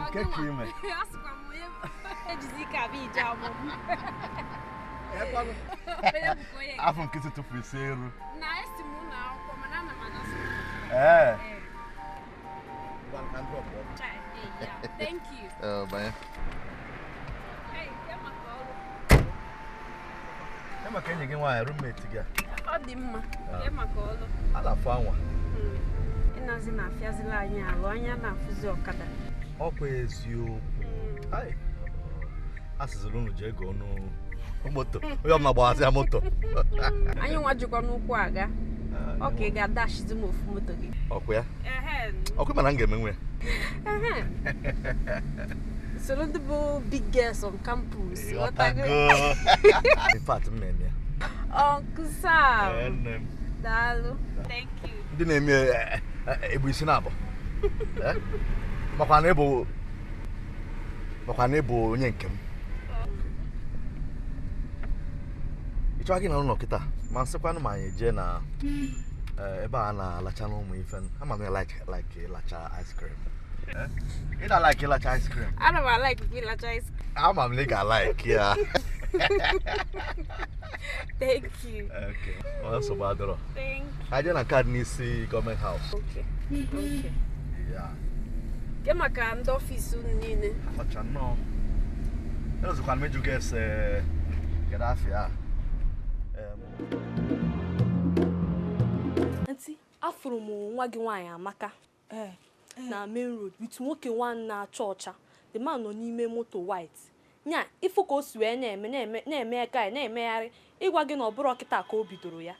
Nke ka ime. Asịkwa m onye ejizi ike abịa ije amụ m. Afọ nkịtị tupu isi eru. Na esi m ụlọ akwụkwọ mana ana m anasị. Ee. Thank you. Banye. Hey, maka ọrụ. Ya maka enyi gị nwaanyị roommate gị a. Ọ dị mma. Ya maka ọrụ. A na-afụ anwa. Ịnazi na-afịazila anyị alụ anya na-afụzi ọkada. Ọkwa eziokwu. Ai. Asịzịrị unu jee gụọ nụ moto. Onye ọbụla gbawazị ya moto. Anyị nwa jikwa n'ụkwụ aga. Ọ ka ị ga-adashizi m ofu moto gị. Ọkwa ya? Ọkwa mana m ga-emenwe ya. Soro ndị bụ big girls on campus. In fact, m na-eme ya. Uncle Sam. Daalụ. Thank you. Ndị na-eme ebu isi na-abụ. Makwa na ịbụ onye nke m. Ị chọọ gị na ụlọ kịta ma nsịkwanụ ma anyị jee na ebe a na-alacha n'ụmụ ife. Ama m like ịlacha ice cream. Ị na-like ịlacha ice cream? Ana m like ịlacha ice cream. Ama m na ị ga-like ya. Thank you. Okay. Ọ nsogbu adịrọ. Thank you. Anyị jee na nke a dị n'isi gọọmenti haus. Okay. Okay. Yeah. Ke maka ndị ọfịs unu niile? Ọcha nnọọ. Ezụkwana m ịjụ gị ese kedu afịa a? Aunty, afụrụ m nwa gị nwaanyị Amaka na main road with nwoke nwanne na-acha ọcha. The man nọ n'ime moto white. Nya ifu ka o si wee na-eme na-eme guy na-emegharị ịgwa gị na ọ bụrụ kịta ka o bidoro ya.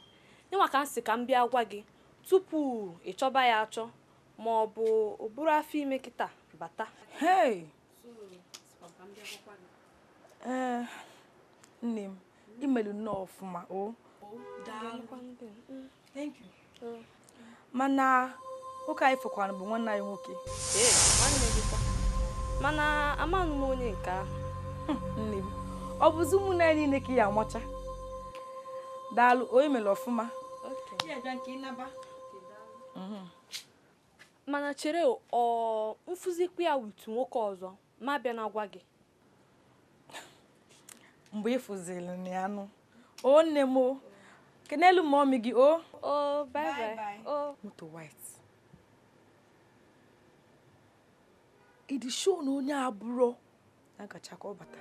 Nyenwa ka m sị ka m bịa gwa gị tupu ị chọba ya achọ ma ọ bụ o buru afọ ime kịta bata. Hey! Nne m, imelu nnọọ ọfụma o. Thank you. Mana nwoke anyị fụkwara bụ nwanne anyị nwoke. Ee, nwanne gị kwa. Mana amaghị m onye nke ahụ. Nne m, ọ bụzi ụmụnne anyị niile ka ị ya amacha. Daalụ, o imelu ọfụma. Mana chere ọ mfụzikwa ya with nwoke ọzọ ma bịa na gwa gị. Mgbe ị fụziri na ya nụ. O nne m o. Kenelu mọmị gị o. Oh, bye bye. Oh. Moto white. Ịdị sure na onye abụrụ na-agacha ka ọ bata.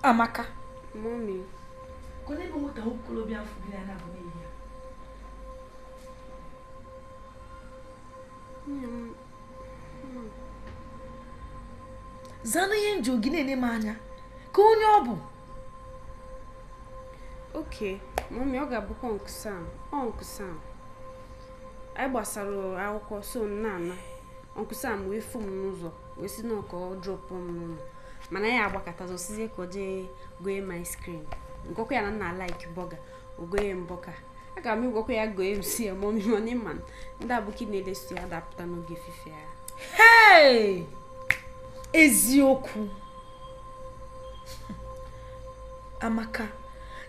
Amaka. Mommy. Kone bụ nwata okorobịa afọ gị na-abụ n'ihi ya. Zanụ ihe njụ gị na-ene m anya ka onye ọ bụ. Okay, mommy, ọ ga-abụkwa Uncle Sam. Uncle Sam. Anyị gbasara akwụkwọ so m na-ana. Uncle Sam wee fụ m n'ụzọ wee sị na ka ọ drọpụ m n'ụlọ. Mana ya agbakọtazi osizie ka o jee goe m ice cream. Ngwakwa ya na nna like burger, o goe m burger. Aga m ịgwakwa ya goe m si ya mommy money man. Ndị abụkị na-elesi ya adapụta n'oge fife ya. Hey! Eziokwu. Amaka,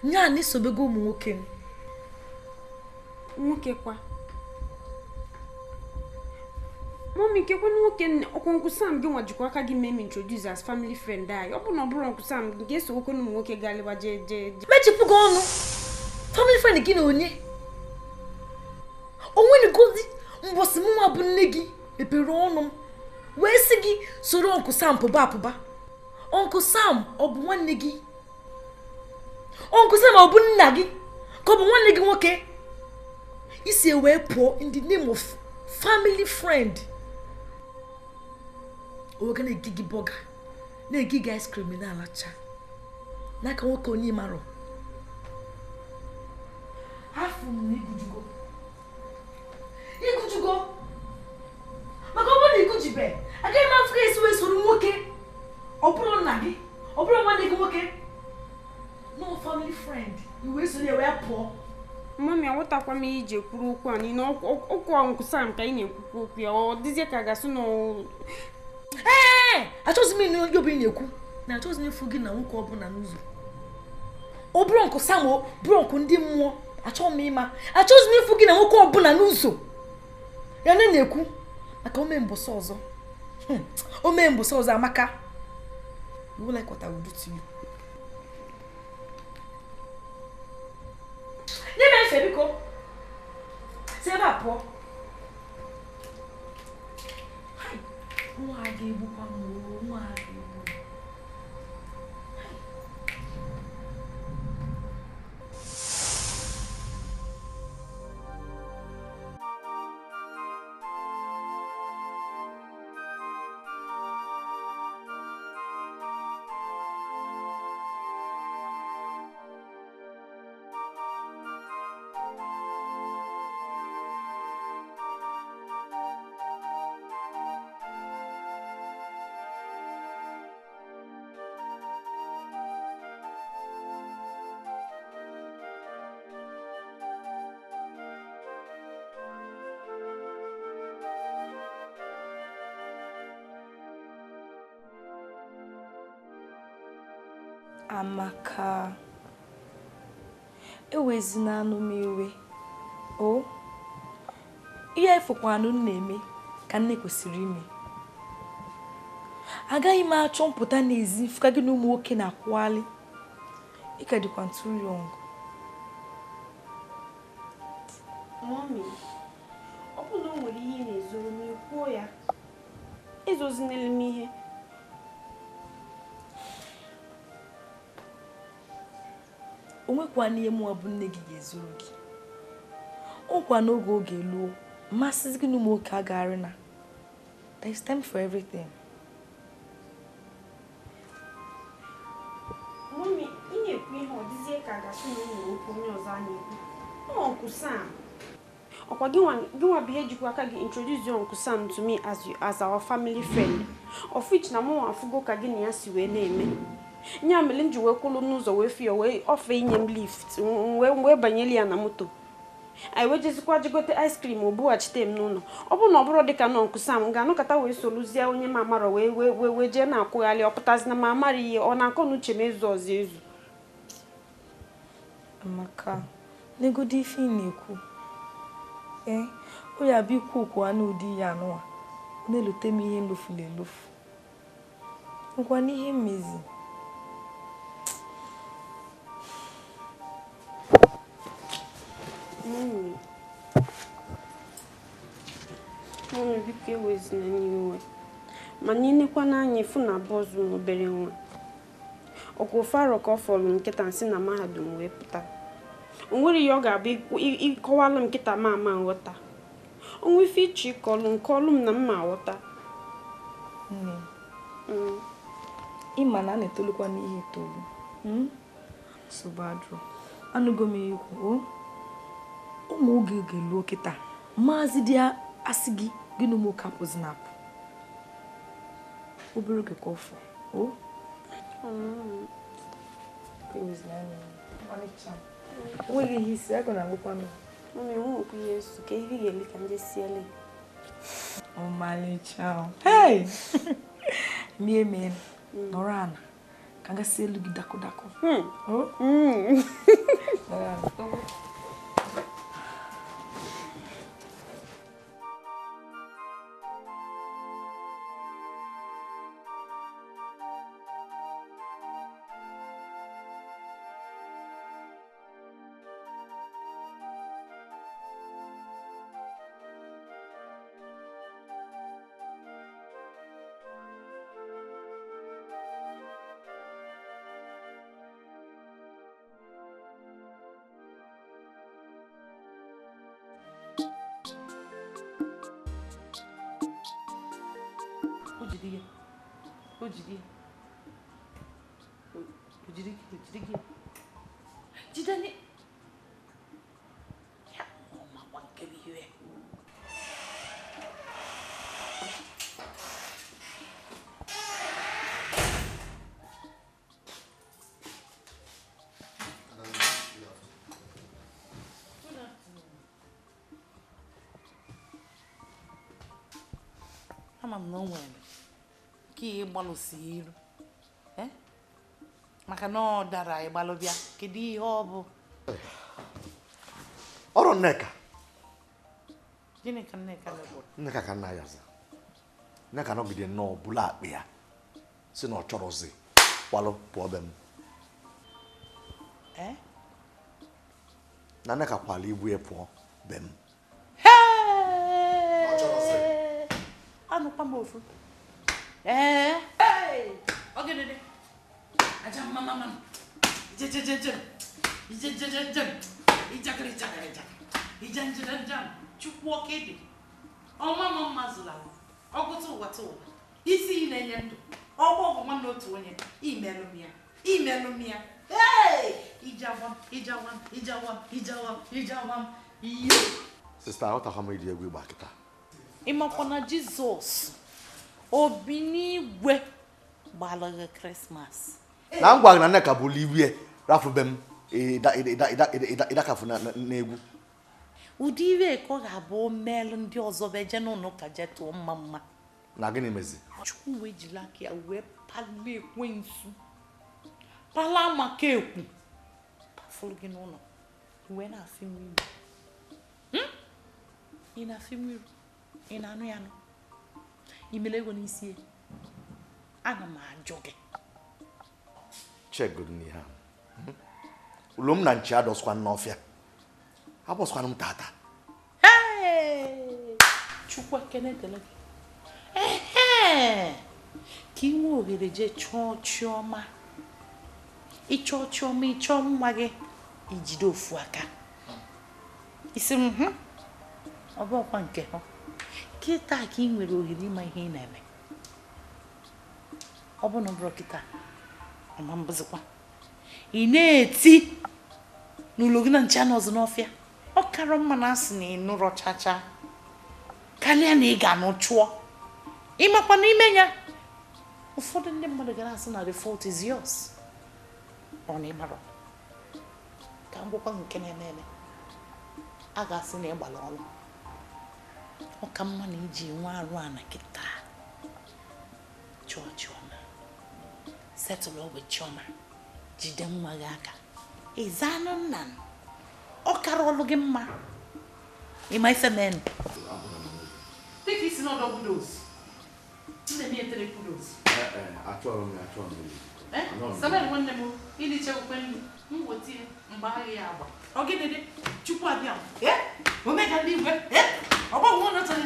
nya na isobego ụmụ nwoke m. Nwoke kwa? Mommy, kekwe nwoke ọkwa Uncle Sam gị nwa jikwa aka gị mee m introduce as family friend anyị. Ọ bụ na ọ bụrụ Uncle Sam gị ga-eso nwoke na ụmụ nwoke ga-alịwa jee jee jee. Mechipụ gị ọnụ. Family friend gị na onye? Onwenugozi mbọsị mụnwa bụ nne gị mepere ọnụ m wee sị gị soro Uncle Sam pụba apụba. Uncle Sam ọ bụ nwanne gị? Uncle Sam ọ bụ nna gị? Ka ọ bụ nwanne gị nwoke? Isi wee pụọ in the name of family friend. O ga na-egi gị bọga, na-egi gị ice cream na-alacha n'aka nwoke onye marọ. Afụ m na igujugo. Igujugo. Maka ọ bụrụ na igujibe, agaghị m afụ ka esi wee soro nwoke. Ọ bụrụ nna gị, ọ bụrụ nwanne gị nwoke. No family friend. I wee soro ya wee pụọ. Mami, aghọtakwa m ihe iji ekwuru okwu a niile. Okwu Uncle Sam ka ị na-ekwukwa okwu ya. Ọ dịzie ka gasị na Ee, achọghịzi m ịnụ ihe ọbụla ị na-ekwu. Na achọghịzi m ịfụ gị na nwoke ọbụla n'ụzọ. Ọ bụrụ Uncle Sam o, bụrụ Uncle ndị mmụọ, achọghị m ịma. Achọghịzi m ịfụ gị na nwoke ọbụla n'ụzọ. Ya na na-ekwu maka ome mbọsị ọzọ. Ome mbọsị ọzọ Amaka. You won't like what I will do to you. Nye m efe biko. Si ebe a pụọ. Hai, nwa a ga-egbukwa m oo, nwa a ga-egbu m. Amaka, ewezina anụ m iwe. O, ihe efukwa anụ na-eme ka nne kwesịrị ime. Agaghị m achọ mpụta n'ezi fụka gị na ụmụ nwoke na-akwụghalị. Ị ka dịkwa too young. Mami, ọ bụ na o nwere ihe ị na-ezoro m, ikwuo ya. Ezozinela m ihe. O nwekwa n'ihe mụnwa bụ nne gị ga-ezoro gị. O nwekwa n'oge oge luo, mmasị gị na ụmụ nwoke agagharị na. There is time for everything. Mami, ị na-ekwu ihe ọ dịzie ka a ga-asị na o nwere okwu onye ọzọ a na-ekwu. Uncle Sam. Ọkwa gị nwa bụ ihe jikwa aka gị introduce your Uncle Sam to me as our family friend. Of which na mụ afụgo ka gị na ya si wee na-eme. Nya mere m ji wee kwụlụ n'ụzọ wee fie wee ofe inye m lift wee banyere ya na moto. Anyị wee jezikwa jegote ice cream o bughachite m n'ụlọ. Ọ bụrụ na ọ bụrụ dịka na Uncle Sam ga-anọkọta wee soluzie onye m amarọ wee wee wee wee jee na-akwụghalị ọ pụtazi na m amara ihe ọ na-akọ n'uche m ezu ọzọ ezu. Amaka, negodi ife ị na-ekwu. Ee, o ya bụ ikwu okwu anụ ụdị ya anụwa. Na-elote m ihe nlofula elofu. Ngwa n'ihe mmezi. Mami, biko ewezina n'iwe. Mana ịnekwa n'anya ịfụ na bọọsụ m obere nwa. Ọkwa ofe arọ ka ọ fọrọ nkịta nsị na mahadum wee pụta. O nwere ihe ọ ga-abụ ịkọwalụ m nkịta ma ama nghọta. Onwe ife ịchọ ịkọlụ nke ọlụ m na mma aghọta. Nne m, ịma na a na-etolukwa n'ihe etolu. Nsogbu adịrọ. Anụgo m ihe ikwu o. Ụmụ oge ga-eluo kịta. Maazị dị asị gị gị na ụmụ nwoke apụzi na apụ. Obere oge ka ọ fọ. O? O nweghị ihe isi, agụ na-agụkwa m. Mami, nwekwa ihe nsu ka ihe ga-eli ka nje siele. Ọmalịcha. Hey! Mie mie. Nọrọ ala. Ka m gasị elu gị dako dako. O? Nọrọ ala. Ama m na o nwere ka ị gbalụsi iru. Maka na ọ dara ịgbalụ bịa, kedu ihe ọ bụ? Ọrụ Nneka. Gịnị ka Nneka mebụrụ? Nneka ka nna ya za. Nneka nọgide nnọọ bụla akpị ya si na ọ chọrọzi kwalụ pụọ be m. Na Nneka kwala ibu ya pụọ be m. Anụkwa m ofu. Ee. Ọ gịnị dị? Aja mma mma. Ijejejejem. Ijejejejem. Ijakịrị jakịrị jakịrị. Ijenjejenjem. Chukwu oke dị. Ọma m mma zụrụ ahụ. Ọgụtụ ụwa tụ ụwa. Isi ị na-enye ndụ. Ọgbọ ọgụ nwanne otu onye. Imelụ m ya. Imelụ m ya. Ee! Ijawam, ijawam, ijawam, ijawam, ijawam. Iyo. Sista, aghọtakwa m iji egwu ịgba kịta. Ịmakwa na Jizọs obi n'igwe gbalụghị Krismas. Na m gwara na Nneka bụrụ iwe rafu be m ịdakafu n'egwu. Ụdị iwe ka ọ ga-abụ melụ ndị ọzọ bụ eje n'ụlọ ụka jee tụọ mma mma. Na gịnị mezi? Chukwu wee jiri aka ya wee palie ekwensu, pala maka ekwu pafụrụ gị n'ụlọ wee na-afị nwa iru. Ị na-afị nwa iru? Ị na-anụ ya nụ? Ị mere ego n'isi ya? Ana m ajụ gị. Chegodu n'ihe a. Ụlọ m na nchi adọsịkwa n'ọfịa. Abọsịkwanụ m tata. Chukwu ekene dịrị gị. Ka ị nwee ohere jee chọọ chiọma. Ịchọọ chiọma, ịchọọ nwa gị, ijide ofu aka. Isi m hụ, ọ bụ ọkwa nke hụ. Kịta ka ị nwere ohere ịma ihe ị na-eme. Ọ bụ na ọ bụrụ kịta, ọma mbụzikwa. Ị na-eti n'ụlọ gị na nche anọzụ n'ọfịa. Ọ kara mma na asị na ị nụrọ chacha karịa na ị ga-anụ chụọ. Ịmakwa n'ime ya, ụfọdụ ndị mmadụ gara asị na the fault is yours. Ọ na ịmarọ. Ka m gwakwa nke na-eme eme. A ga-asị na ị gbara ọrụ. Ọ ka mma na iji nwa arụ a na kịta. Chọọ chiọma. Setụlụ ọgwụ chiọma. Jide nwa gị aka. Ịzanụ nna m. Ọ kara ọlụ gị mma. Ịma ife men. Dịka isi n'ọdọ kudos. Nne m etere kudos. Achọrọ m ya, achọrọ m ya. Samuel nwanne m, ịdị chekwa nnu, m weta ya mgbe agha ya agba. Ọ gịnị dị? Chukwu abịa m. Omega ndị igwe. Ọgbọ nwa ụlọ chọrọ.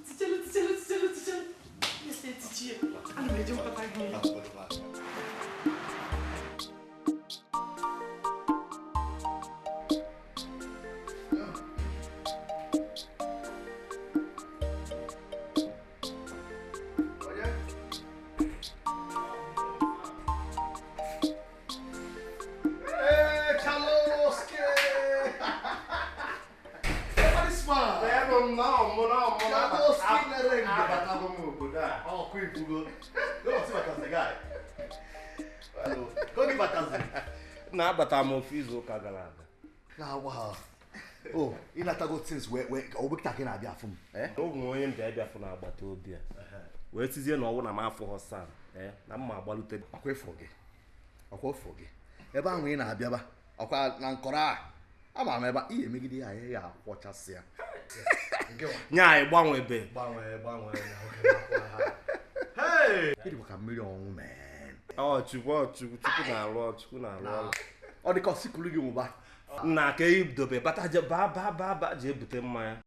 Tichelu, tichelu, tichelu, tichelu. Esi etichi ya. Ana m eji nkwata ihe ya. Na-abata m ofu izu ụka gara aga. O, ịnatago things wee ogbekta ka ị na-abịa afụ m. O nwere onye m bịa afụ na-agbata obi a. Wee tizie na ọwụ na m afụ Sam, na mma agbalute. Ọkwa ịfụ gị. Ọkwa ịfụ gị. Ebe ahụ ị na-abịaba, ọkwa na nkọrọ a, ama m ebe ị emegide ya, ya akwọchasị ya. Nya anyị gbanwebe. Gbanwee gbanwee. Hey! Ịdịkwa ka mmiri ọnwụ mee. Ọ Chukwu Chukwu Chukwu na-arụ Chukwu na-arụ ọrụ. Ọ dị ka ọsịkụrụ gị nwụba. Nna ka idobe bata je ba ba ba ba jee bute mmanya.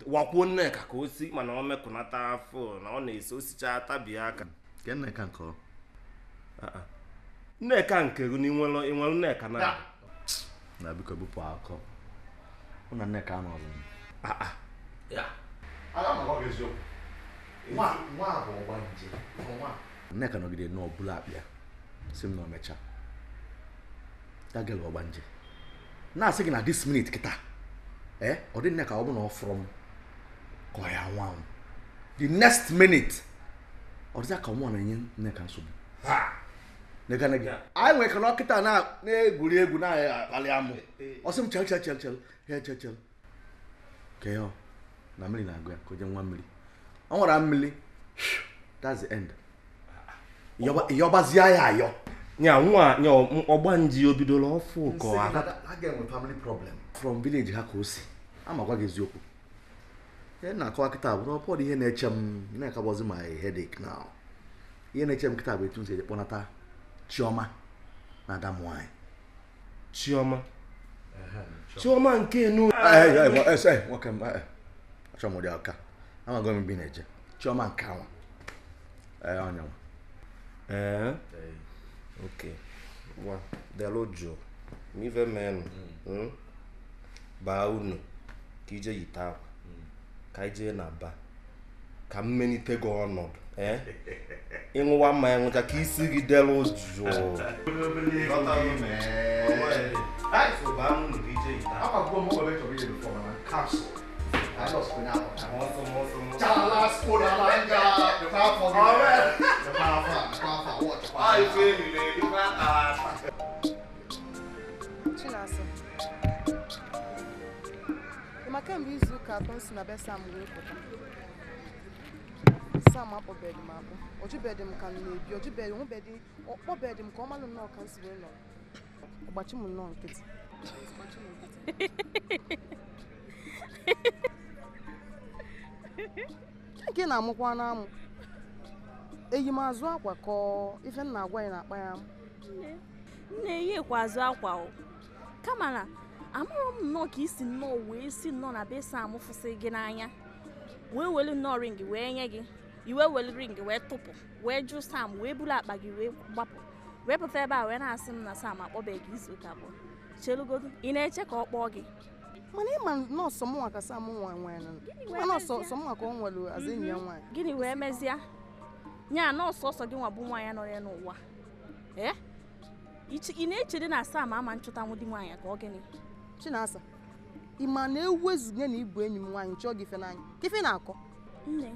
Wakwuo Nneka ka o si mana ọ mekụnata afọ na ọ na-esi osichaa tabie aka. Ke Nneka nke ọ? Nneka nke gị na ịnwere Nneka na. Na biko bupụ akọ. Mụ na Nneka anọghị m. Ya. Aga m agwa gị eziokwu. Nwa nwa bụ ọgbanje. Nwa. Nneka nọgide n'ọbụla akpịa. Sị m na o mechaa. That girl ọgbanje. Na-asị gị na this minute kịta. Ọ dị Nneka ọ bụ na ọ fụrụ m ka ọ ya nwa m. The next minute ọ dịza ka nwa na-enye Nneka nsogbu. Anyị nwere ka na ọkịta na-egwuri egwu na-akpali amụ. Ọ sị m chere chere chere chere chere chere. Ka ya Na mmiri na-agụ ya ka o jee nwa mmiri. Ọ nwara mmiri. That's the end. Ịyọbazie ya ayọ. Nya nwa nya ọgbanje o bidoro ọfụ ka ọ aka. Ha ga-enwe family problem. From village ha ka o si. Ama gwa gị eziokwu. Ihe na-akọwa kịta bụ na ọ pọdụ ihe na-eche m na-akabọzi my headache now. Ihe na-eche m kịta bụ etu m si eje kpọnata Chioma na ada m nwaanyị. Chioma. Chioma nke nu. Nwoke m achọrọ m ụdị aka. Amaghị m ebe ị na-eje. Chioma nke anwa. Onye nwa. Okay. Wa delo jụụ. N'ife menụ. Baa unu ka ije yite akwa. Ka ije na ba. Ka mmelite gị ọnọdụ. Ịṅụwa mmanya ṅụcha ka isi gị delu jụụ. Chinasa, ị ma kemgbe izu ụka atọ m si na be Sam wee pụta. Sam akpọbeghị m akpọ, ọ jụbeghị m ka m na-ebi, ọ jụbeghị nwebedị, ọ kpọbeghị m ka ọ malụ nnọọ ka m si wee nọrọ. Ọgbachi m nnọọ nkịtị. Nke na-amụkwa n'amụ. Eyi m azụ akwa ka ife m na-agwa ya na-akpa ya amụ. Nne ya ekwe azụ akwa o. Kama na amụrụ m nnọọ ka isi nnọọ wee si nnọọ na be Sam fụsị gị n'anya. Wee welu nnọọ ring wee nye gị. Iwe welu ring wee tụpụ, wee jụ Sam wee buru akpa gị wee gbapụ. Wee pụta ebe a wee na-asị m na Sam akpọbeghị gị izu ụka abụọ. Chelugodu, ị na-eche ka ọ kpọọ gị? Mana ịma nọọsụ mụnwa ka Sam nwa nwere. Ịma nọọsụ mụnwa ka ọ nwere azụ enyi ya nwaanyị. Gịnị wee mezie? Nya nọọsụ ọsọ gị nwa bụ nwaanyị nọ ya n'ụwa. Ị na-echere na Sam ama nchọta nwụdị nwaanyị ka ọ gịnị? Chinasa, ị ma na ewezuga na ịbụ enyi m nwaanyị chọọ gị ife n'anya. Ka ife na-akọ? Nne,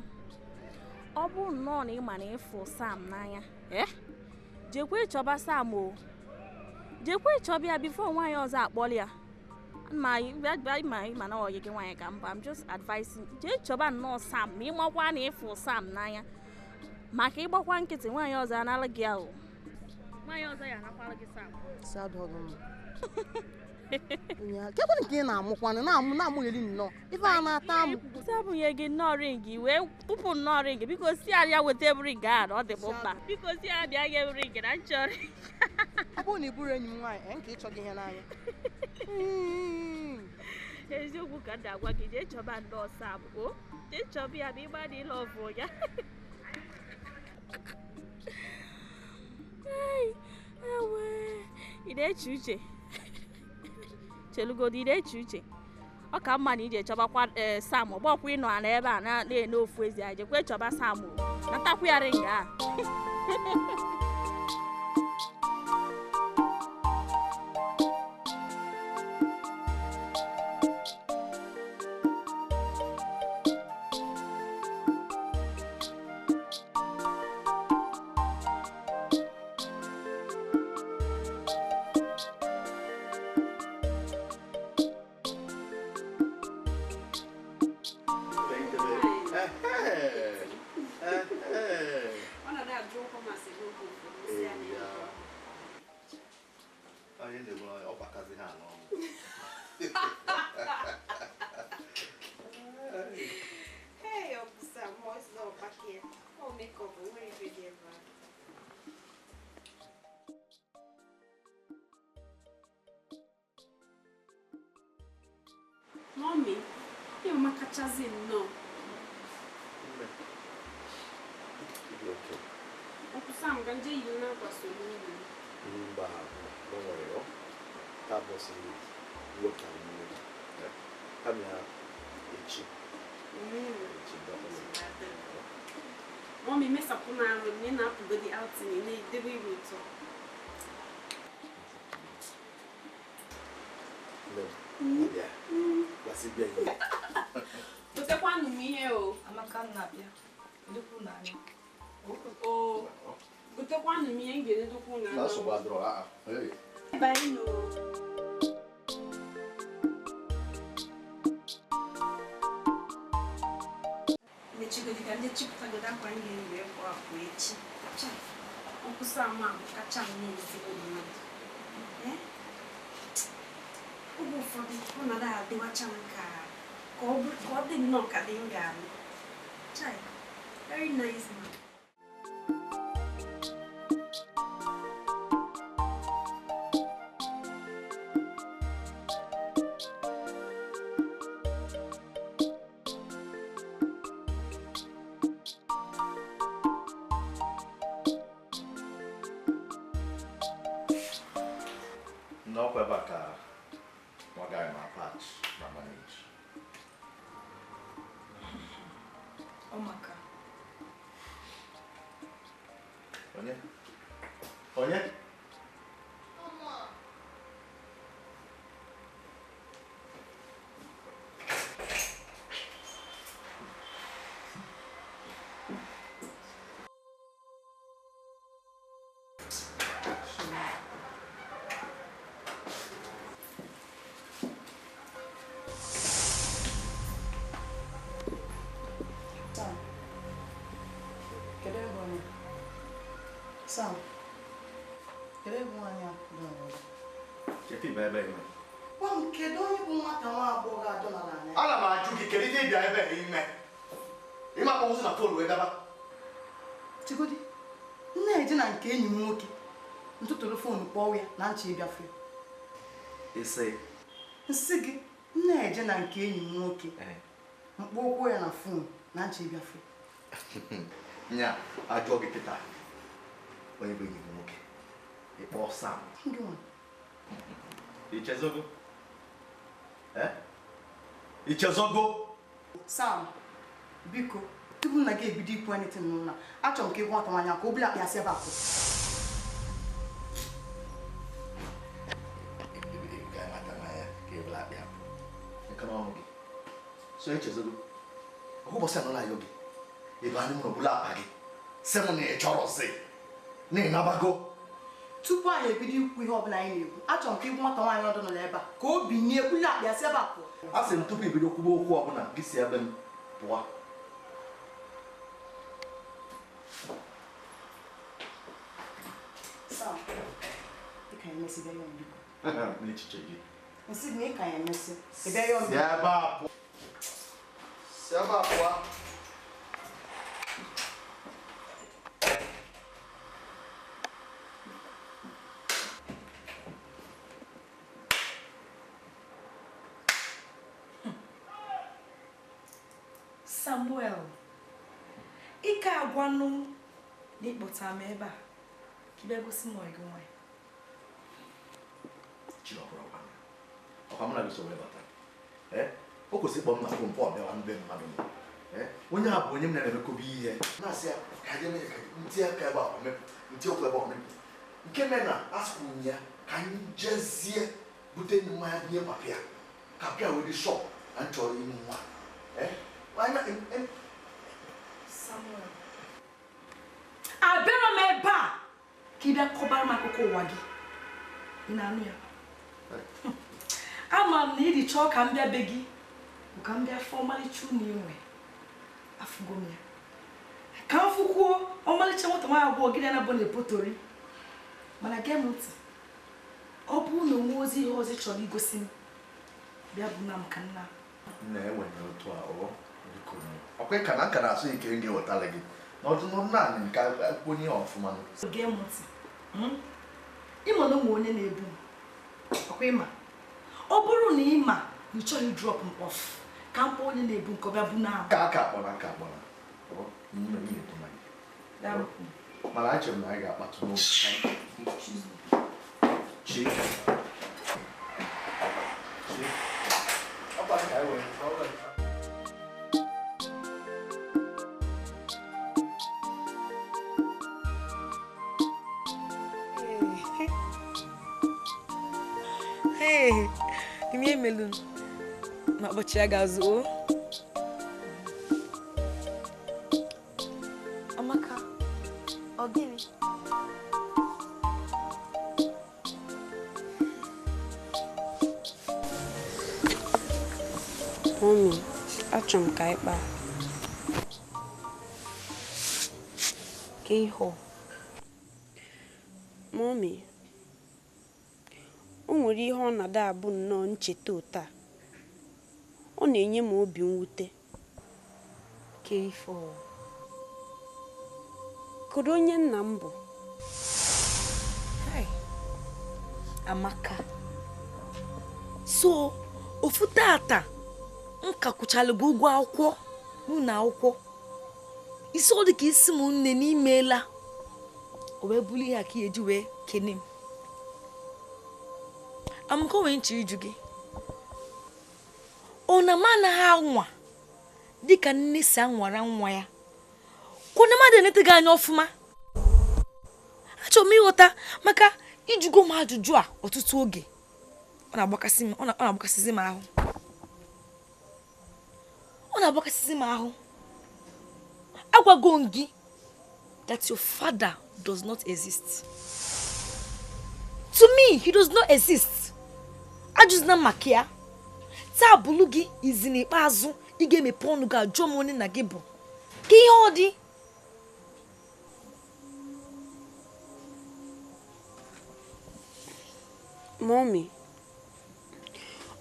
ọ bụ nnọọ na ị ma na ịfụ Sam n'anya. Jekwe chọba Sam o. Jekwe chọba ya before nwaanyị ọzọ akpọrọ ya. Ma ma na ọyị gị nwaanyị ka mba, I'm just advising. Jee chọba nnọọ Sam ma ị makwa na ịfụ Sam n'anya. Maka ịgbakwa nkịtị nwaanyị ọzọ anara gị ahụ. Nwaanyị ọzọ ya anakwara gị Sam. Kekwe nke ị na-amụkwanụ na-amụgheri nnọọ ife a na-ata amụ. Sam nye gị nnọọ ring wee tụpụ nnọọ ring biko si ya weta ring a na ọ dị m mkpa. Biko si ya bịa nye m ring na nchọrọ. Ọ bụrụ na ị bụrụ enyi m nwaanyị nke ịchọ gị ihe n'anya. Eziokwu ka m na-agwa gị jee chọba nnọọ Sam o. Jee chọba ya ma ịgba na ịlọ ọvụ ya. Ị na-eche uche. Chelugodu, ị na-eche uche. Ọ ka mma na ije chọbakwa Sam ọgbọkwa ịnọ ala ebe a na-ene ofu ezi a jekwe chọba Sam o. Natakwa ya ring a. Mommy, you makachazi nnọọ. Uncle Sam, ka nje yi na-akwa so n'ụlọ. Mba, don't worry, oh. That was wepụtara mmiri. Kama ya echi. Echi Mommy, mesapụ n'arụ na ị na-apụgodi outing ị na-edebe iru ụtọ. Gotekwanụ m ihe o. Amaka na-abịa. Ndekwu n'anya. O. Gotekwanụ m ihe m ga-ededokwu n'anya. Nsogbu adịrọ, ah. Bye no. Ka ndị chịpụtagodo akwa m ga-eyi wee pụọ apụ echi. Chai, nkwụsị ama bụ kacha m na-ezigbo mmadụ. Ee? Oge ụfọdụ ọ na-ada adịwacha m ka ka ọ bụ ka ọ dị nnọọ ka dị m ga-alụ. Chai, very nice man. N'ọkwa ebe a ka nwa gị ma patch ma manage. Ọ maka. Onye? Onye? Sam, kedu ebe onye? Sam, kedu ebe nwaanyị a dị n'obodo? Kedu ibe ebe ime? Gwa m, kedu onye bụ nwata nwa agbọghọ a dọlara anya? Ana m ajụ gị kedu ihe ịbịa ebe ime? Ime akpọnwụsị na fon wee daba. Chigodi, m na-eje na nke enyi m nwoke, ntụtụrụ foonu kpọọ ya na ncha ịbịafe. Ise. Nsị gị, m na-eje na nke enyi m nwoke, mkpọ ụkwụ ya na foonu na ncha ịbịafe. Nya, ajụọ gị kịta. Onye bụ enyi gị nwoke? Ị kpọọ Sam. Gị nwa. Ichezogo? Eh? Ichezogo? Sam, biko, tupu m na gị ebido ikwu anything n'ụlọ a, achọrọ m ka ị gwa nwata nwaanyị a ka o bulu akpa ya si ebe a pụọ. Gaa nwata nwaanyị a ka e bulu akpa ya pụọ. Nke n'ọnụ gị. So echezogo? Ọkwa ụbọchị anọ na-ayọ gị. Ebe anyị mụrụ bulu akpa gị. Sị m na ị chọrọzi. Na ị nabago. Tupu anyị ebido ikwu ihe ọbụla anyị na-ekwu, achọrọ m ka ị gwa nwata nwaanyị ọdụ nọ ebe a ka o binye bulu akpa ya si ebe a pụọ. A sị m tupu ibido kwuba okwu ọbụla gị si ebe m pụọ. Sam, ị ka emesi bịa yọọ m biko. N'echiche gị. Nsị gị na ị ka emesi ị bịa yọọ m Si biko. ebe a pụọ. Si ebe a pụọ. Samuel, ike agwanụ na ịkpọta m ebe a ka ị bịa gosi m ọyị gị nwaanyị. Chi ọbụla gwa m. Ọkwa mụ na gị so wee bata. Ee, o kwesịrị ịkpọ m na fon pụọ bịawa mbe mmadụ nọ. Ee, onye a bụ onye m na-emekọba ihe. Na-asị ya ka anyị mee ka ntị aka ebe a omepụ, ntị ụkwụ ebe a omepụ. Nke mere na asịkwuru m ya ka anyị jezie bute mmanya nye papa ya. Ka pịa wee dị shọp na m chọrọ ịmụ nwa. Ee, anyị Samuel, abịara m ebe a ka ị bịa kọbara m akụkọ ụwa gị. Ị na-anụ ya? Ama m na ị dị chọọ ka m bịa be gị bụ ka m bịa fụ ọmalịcha unu inwe. Afụgo m ya. Ka m fụkwuo ọmalịcha nwata nwaanyị abụọ gị na ya bụ na-epotori. Mana gee m ntị, ọ bụrụ na onwe ozi ihe ọzọ ị chọrọ igosi m, bịa bụ na m ka nna. Na-enwenye otu a ọ biko ọkwa ka na nka na-asụ ike m ga-ewetara gị n'ọdụ naanị nke onye ọfụma. Gee m ntị, ịma na ụmụ onye na-ebu m, ọkwa ịma ọ bụrụ na ịma na ị chọghị drop m off ka m kpọọ onye na-ebu nke ọ bịa bu na m. Ka aka akpọna aka akpọna mana achere m na anyị ga-akpatụ n'oge. Chi. Chi. Ọ kwa ka anyị wee. Hey, ime emelu ma ụbọchị ya ga-azụ o. Amaka, ọ gịnị? Mummy, achọrọ m ka anyị kpaa. Ka ihe ọ? Mọmi, o nwere ihe ọ na-ada abụ nnọọ ncheta ụta. Ọ na-enye m obi mwute. Ka ife ọ? Kedu onye nna m bụ? Hey, Amaka. So, ofu tata m ka kwụchalụ gị ụgwọ akwụkwọ n'ụlọ akwụkwọ. Isi ọ dị ka isi m nne n'imeela. O wee buli ya ka eji wee kene m. Amaka, o nwere nche ịjụ gị. Ọ na m anaghị anwa dịka nne si anwara nwa ya. Ka ọ na mmadụ enete gị anya ọfụma. Achọrọ m ịghọta maka ịjụgo m ajụjụ a ọtụtụ oge. Ọ na-agbakasị m, ọ na-agbakasịzi m ahụ. Ọ na-agbakasịzi m ahụ. Agwago m gị that your father does not exist. To me, he does not exist. Ajụzina maka ya. Taa bụlụ gị izi n'ikpeazụ ị ga-emepe ọnụ gị ajụọ m onye nna gị bụ. Ka ihe ọ dị? Mọmi,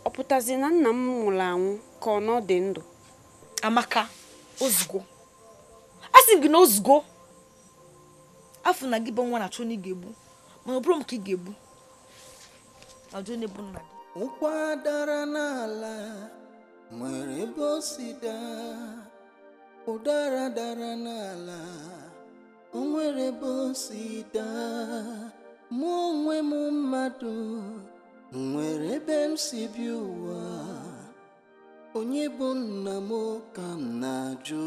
ọ pụtazi na nna m nwụrụ anwụ ka ọ nọ dị ndụ? Amaka, ozugbo. A sị m gị na ozugbo. Afọ na gị bụ nwa na-achọ onye ị ga-egbu, mana ọ bụrụ m ka ị ga-egbu. Ajụ onye bụ nna gị. Ụkwa dara n'ala nwere ebe o si daa. Ụdara dara n'ala o nwere ebe o si daa. Mụ onwe m mmadụ nwere ebe m si bi ụwa. Onye bụ nna m ka m na-ajụ.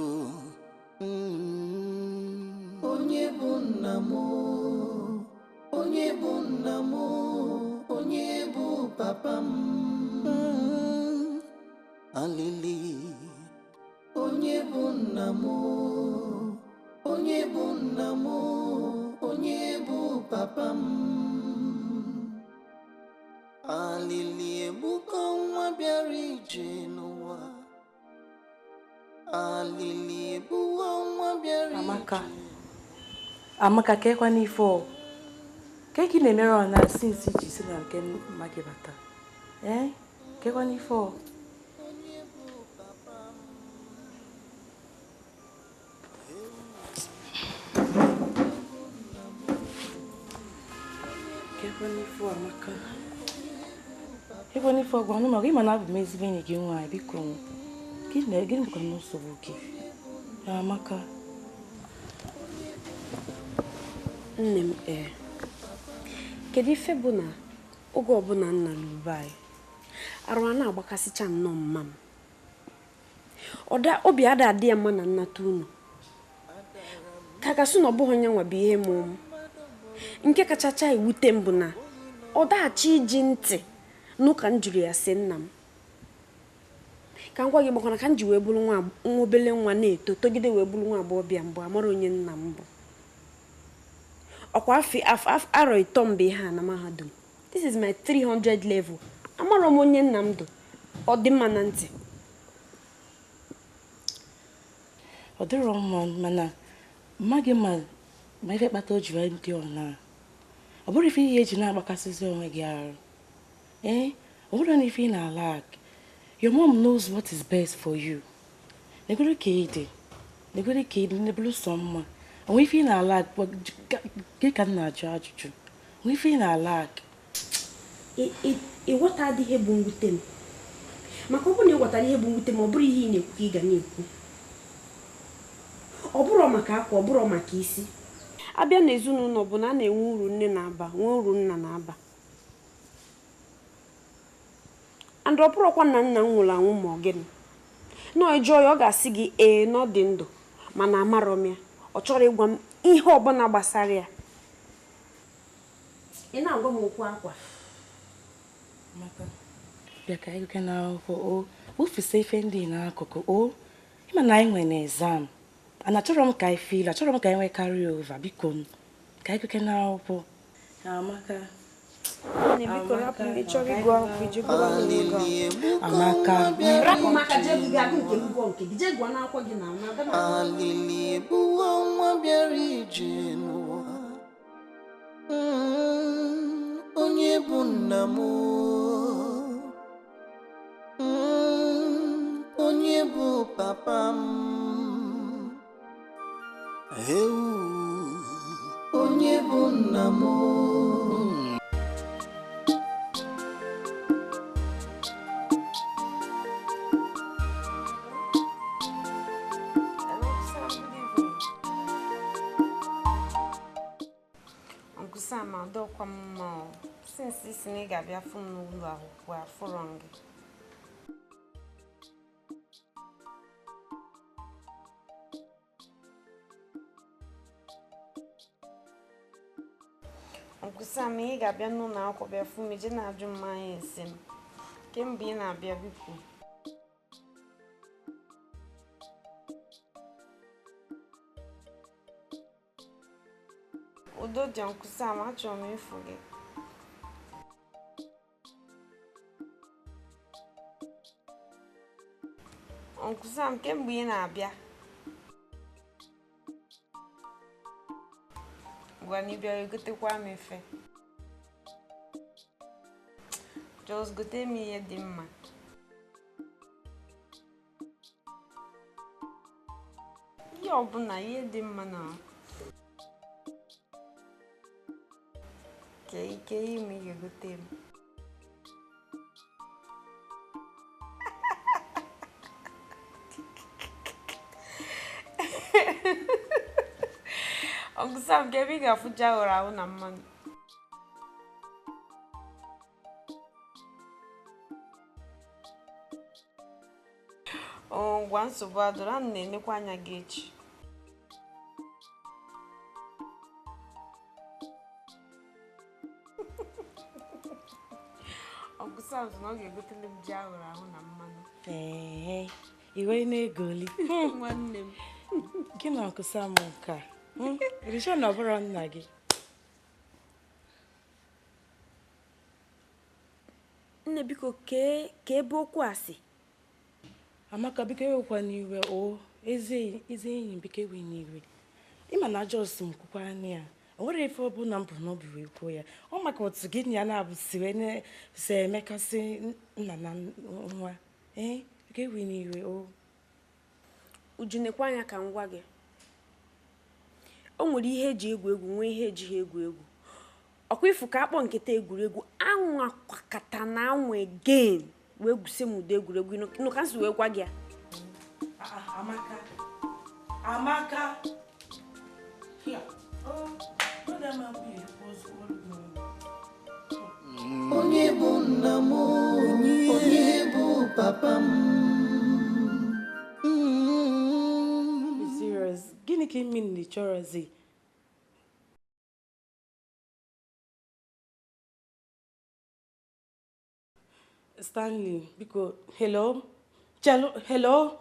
Onye bụ nna m? Onye bụ nna m? Onye bụ papa m? Alili. Onye bụ nna m? Onye bụ nna m? Onye bụ papa m? Alili egbuka nwa bịara ije n'ụwa. Alili egbuwa nwa bịara ije. Amaka, Amaka, kekwa n'ife ọ? Ke ka ị na-emere ọ na since iji si na nke mma gị bata? Ee, kekwa n'ife ọ? Kekwa n'ife ọ, Amaka? Kekwa n'ife ọ, gwa nụ maka ịma na abụ m ezigbo enyi gị nwaanyị, biko. Gịnị bụkwa nsogbu gị? Amaka. Nne m, ee. Kedu ife bụ na oge ọbụla nna n'ube anyị, arụ a na-agbakasịcha nnọọ mma m. Obi ada adị ya mma na nnata unu. Ka gasị na ọ bụghị onye nwa bụ ihe mụ m. Nke kachacha ewute m bụ na ọ daghachi iji ntị n'ụka m jụrụ ya sị nna m. Ka m gwa gị gbakwana ka m ji wee bụrụ nwa obele nwa na-eto togide wee bụrụ nwa agbọghọbịa mbụ amara onye nna m bụ. Ọkwa arọ ịtọ mgbe ihe a na mahadum. This is my 300 level. Amarọ m onye nna m dị. Ọ dị mma na ntị. Ọ dịrọ mma mana mma gị ma ife kpata o ji wee dị ọ na. Ọ bụrụ ife ihe eji na-agbakasịzi onwe gị arụ. Ee, ọ bụrụ na ife ị na-alak. Your mom knows what is best for you. Negoro ka ị dị. Negoro ka ị dị, nebulu sọ mma. Onwe ife ị na-alak, gị ka m na-ajụ ajụjụ. Onwe ife ị na-alak. Ịghọta adịghị bụ mwute m. Maka ọ bụrụ na ịghọtara ihe bụ mwute m, ọ bụrụ ihe ị na-ekwu ka ị ga na-ekwu. Ọ bụrụ maka akwa, ọ bụrụ maka isi. Abịa n'ezinụlọ bụ na a na-enwe uru nne na-aba, nwee uru nna na-aba. And ọ bụrụkwa na nna m nwụrụ anwụ ma ọ gịnị. Nọọ ịjụọ ya, ọ ga-asị gị ee na ọ dị ndụ, mana amarọ m ya. Ọ chọrọ ịgwa m ihe ọbụla gbasara ya. Ị na-agwa m okwu akwa. Amaka, bịa ka anyị gaa n'akwụkwọ o. Wụfesa ife ndị n'akụkụ o. Ịma na anyị nwere exam. And achọrọ m ka anyị feel, achọrọ m ka anyị nwee carry over, biko m. Ka anyị gaa n'akwụkwọ. Amaka. Amaka. Alili egbuwa nwa bịara ije nna m? Onye bụ papa m? Ewu, onye bụ nna m? Uncle Sam, adọkwa m mma o. Since isi na ị ga-abịa fụ m n'ụlọ akwụkwọ afụrọ m gị. Uncle Sam, ị ga-abịa n'ụlọ akwụkwọ bịa fụ m ije na-ajụ mmanya ese m. Kemgbe ị na-abịa biko. Udo dị Uncle Sam, achọrọ m ịfụ gị. Uncle Sam, kemgbe ị na-abịa? Gwa na ị bịara egotekwa m efe. Just gote m ihe dị mma. Ihe ọbụla ihe dị mma na ke ike ime ị ga-egote m. Uncle Sam, ka ebe ị ga-afụcha ghọrọ ahụ na mmanụ. O ngwa nsogbu adọrọ, a na-enekwa anya gị echi. Uncle Sam sị na ọ ga-egotele m ji ahụrụ ahụ na mmanụ. Ee, iwe na-egoli. Nwanne m. Gị na Uncle Sam nke a. Risha na ọ bụrụ nna gị. Nne biko kee ka ebe okwu a si. Amaka biko ewekwa n'iwe o ezi enyi m biko ewe n'iwe. Ịma na Jos m kwukwara na ya. O nwere ife ọbụla m bụ n'obi wee kwuo ya. Ọ maka otu gị na ya na-abụsi wee na-si emekasị nna na nwa. Ee, biko ewe n'iwe o. Uju nekwa anya ka m gwa gị. O nwere ihe eji egwu egwu nwee ihe ejighị egwu egwu. Ọkwa ifu ka akpọ nkịta egwuregwu anwụ akwakata na anwụ again wee gwusie m ụdị egwuregwu nụ ka m si wee gwa gị ya. Amaka. Amaka. Here. Oh, madam Abi was Onye bụ nna m? Onye bụ papa m? Serious. Gịnị ka imi na ịchọrọzi? Stanley, biko, hello? Chelo, hello?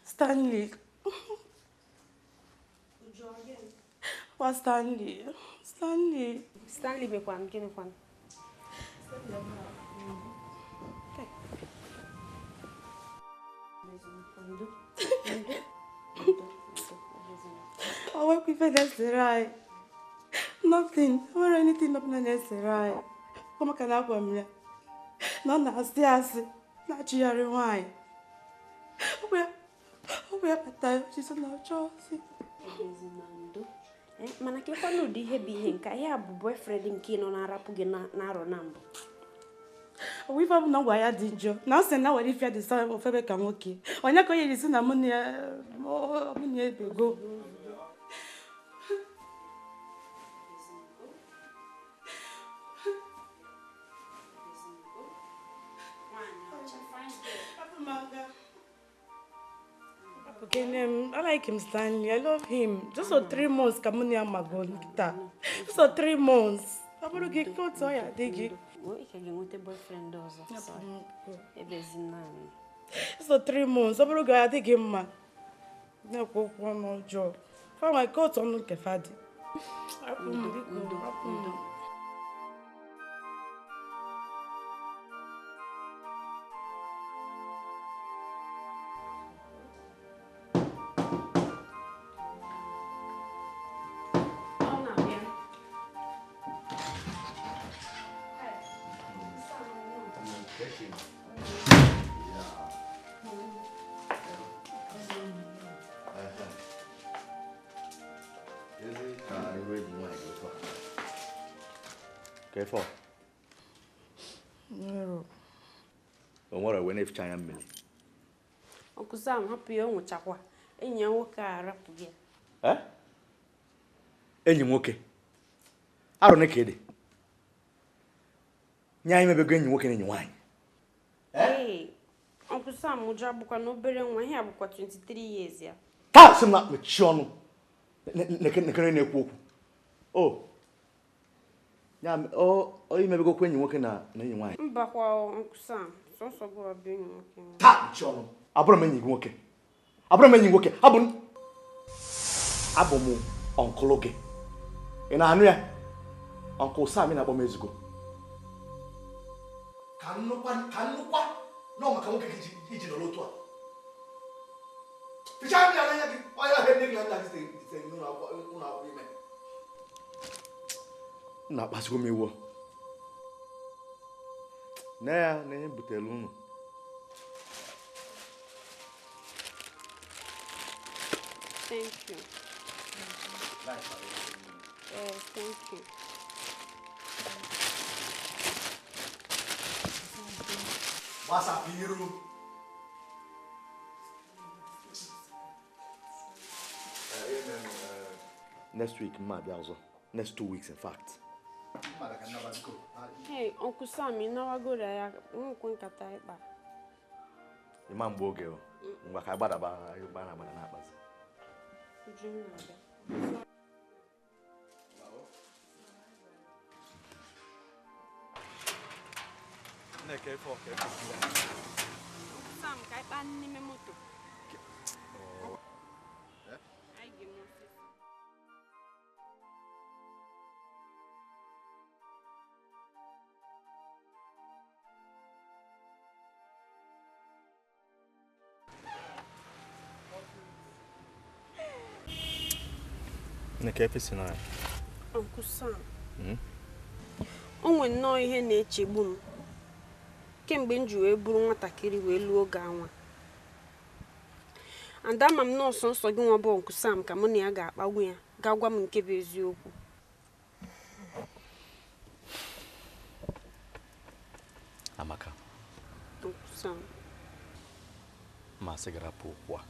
Stanley. Wa Stanley. Stanley. Stanley mekwan gịnị kwan? I work with na-esere. Nothing. I nwere anything ọbụla na-esere anyị. Ọ maka na agwa m ya na ọ na-asị asị na-achụgharị nwaanyị. Ọ bụ ya kpatara ya ji sị na ọ chọọzi. Mana ka ịkwana ụdị ihe bụ ihe nke ihe a bụ boyfriend nke ị nọ na-arapụ gị na-arọ na mbụ. Ọ bụ ife ọbụla ngwa ya dị njọ na ọ sị na were ife ya dị sọ ofebe ka nwoke. Onye ka onye ji sị na mụ na ya ebego. Okay, I like him, Stanley. I love him. Just for 3 months, come on, Mago. Just for 3 months. I'm gonna get caught. Oh, yeah, dig it. Boyfriend ọzọ. Just for 3 months. I'm gonna go dig him, ma. No, go one more job. For my coat on the fadi. nrụ enyi nwaanyị otu a. Ka ife ọ? O nwere wee na-eficha anya mmiri. Uncle Sam hapụ ya, o nwụchakwa. Enyi ya nwoke a arapụ gị. Enyi nwoke? Arụ na ka ede. Nye anyị mebego enyi nwoke na enyi nwaanyị. Ee, Uncle Sam ụjọ abụkwa na obere nwa, ihe abụkwa 23 years ya. Taa sị m na mechie ọnụ nekere na-ekwu okwu. O ya o imebegokwa enyi nwoke na enyi nwaanyị. Mbakwa Uncle Sam, sọsọ gị bụ enyi nwoke. Taa mechie ọnụ. Abụrụ m enyi gị nwoke. Abụrụ m enyi nwoke. Abụ m ọnkụlụ gị. Ị na-anụ ya? Uncle Sam na-akpọ m ezigbo. Ka nnukwa nọ maka nwoke gị iji nọrọ otu a. Fichaa mmiri anya gị, onye ahụ nne gị na nna gị sitere n'ụlọ akwụkwọ ime. Nna akpasugo m iwu. Na ya na ihe butere unu. Thank you. Thank you. What's up, Iru? Next week, ma bịa ọzọ. Next 2 weeks, in fact. Hey, Uncle Sam, ị nawagoro ya nkwe nkata ịkpa. Ịma mgbe oge o. Ngwa ka gbadaba ịgba na agbada na-akpazi. Uju na-abịa. Sam, ka anyị kpaa n'ime moto. Anyị ga-eme osisi. Uncle Sam, o nwere nnọọ ihe na-echegbu m kemgbe m ji wee bụrụ nwatakịrị wee lụọ oge anwa. And ama m nọọsụ nsọ gị nwa bụ Uncle Sam ka mụ na ya ga-akpagbu ya ga-agwa m nke bụ eziokwu. Amaka. Uncle Sam. Ma sị gị rapụ okwu a.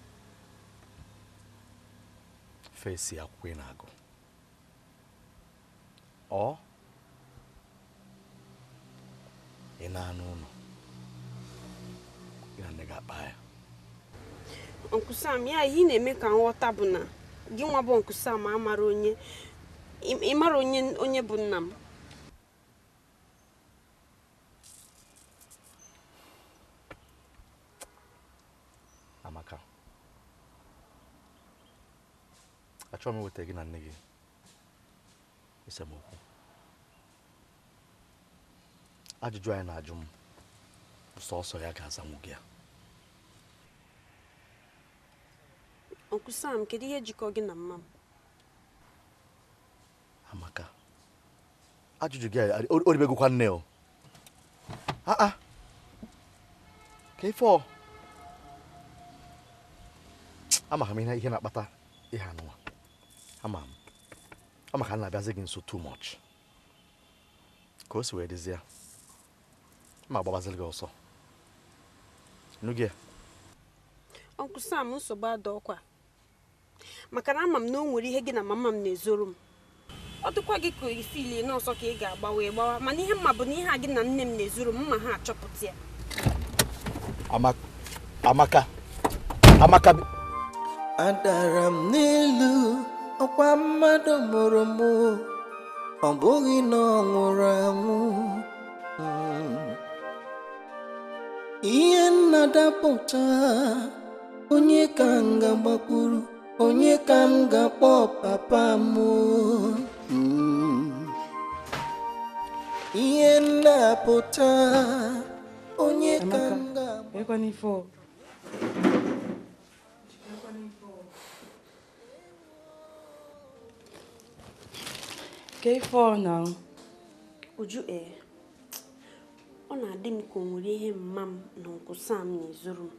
Fesi akwụkwọ ị na-agụ. Ọ ị na-anụ ụlọ gị na nne gị akpa ya. Uncle Sam, ya ihe ị na-eme ka nghọta bụ na gị nwa bụ Uncle Sam amara onye ị mara onye bụ nna m. Amaka, achọrọ m iweta gị na nne gị esemokwu. Ajụjụ anyị na-ajụ m sọsọ ya ga-azanwu gị ya. Uncle Sam, kedu ihe jikọ gị na mma m? Amaka, ajụjụ gị o ribegokwa nne o. Aa, ka ife ọ amaghị m ihe na-akpata ihe anụnwa. Ama m ọ maka na na-abịazi gị nso too much. Ka o si wee dịzie, ma agbabaziri gị ọsọ. Nụ gị ya? Uncle Sam, nsogbu adọkwa. Maka na ama m na o nwere ihe gị na mama m na-ezoro m. Ọ dịkwa gị ka ifili n'ọsọ ka ị ga-agbawa ịgbawa, mana ihe mma bụ na ihe a gị na nne m na-ezoro m ma ha achọpụta ya. Amaka, Amaka, adara m n'elu ọkwa mmadụ mụrụ m, ọ bụghị na ọ nwụrụ anwụ. Ihe nnadapụta, onye ka m ga-agbakwuru, onye ka m ga-akpọ papa m. Ihe nnapụta, onye ka m ga-akpọ. K4 now. Uju ọ na-adị m ka o nwere ihe mma m na Uncle Sam na-ezoro m.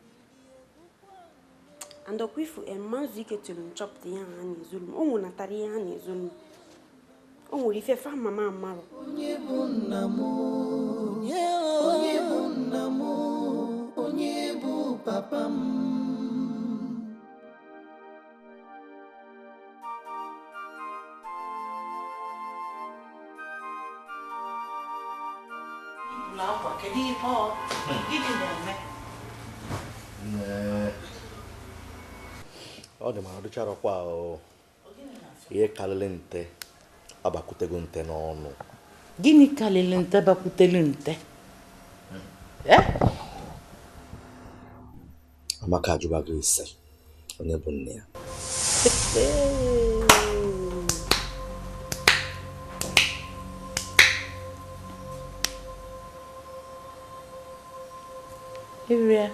And ọkwa ifu mma nzu ike tụrụ m chọpụta ihe ha na-ezoro m. O nwenatara ihe ha na-ezoro m. O nwere ife fa mama amarụ. Onye bụ nna m? Onye bụ nna m? Onye bụ papa m? Akwa kedu ihe ọ gịnị na-eme? Ọ dị ma ọdịcharakwa ihe karịrị nte abakwutego nte n'ọnụ. Gịnị karịrị nte bakwutelu nte? Amaka ajụbago ise onye bụ nne ya. Ewia,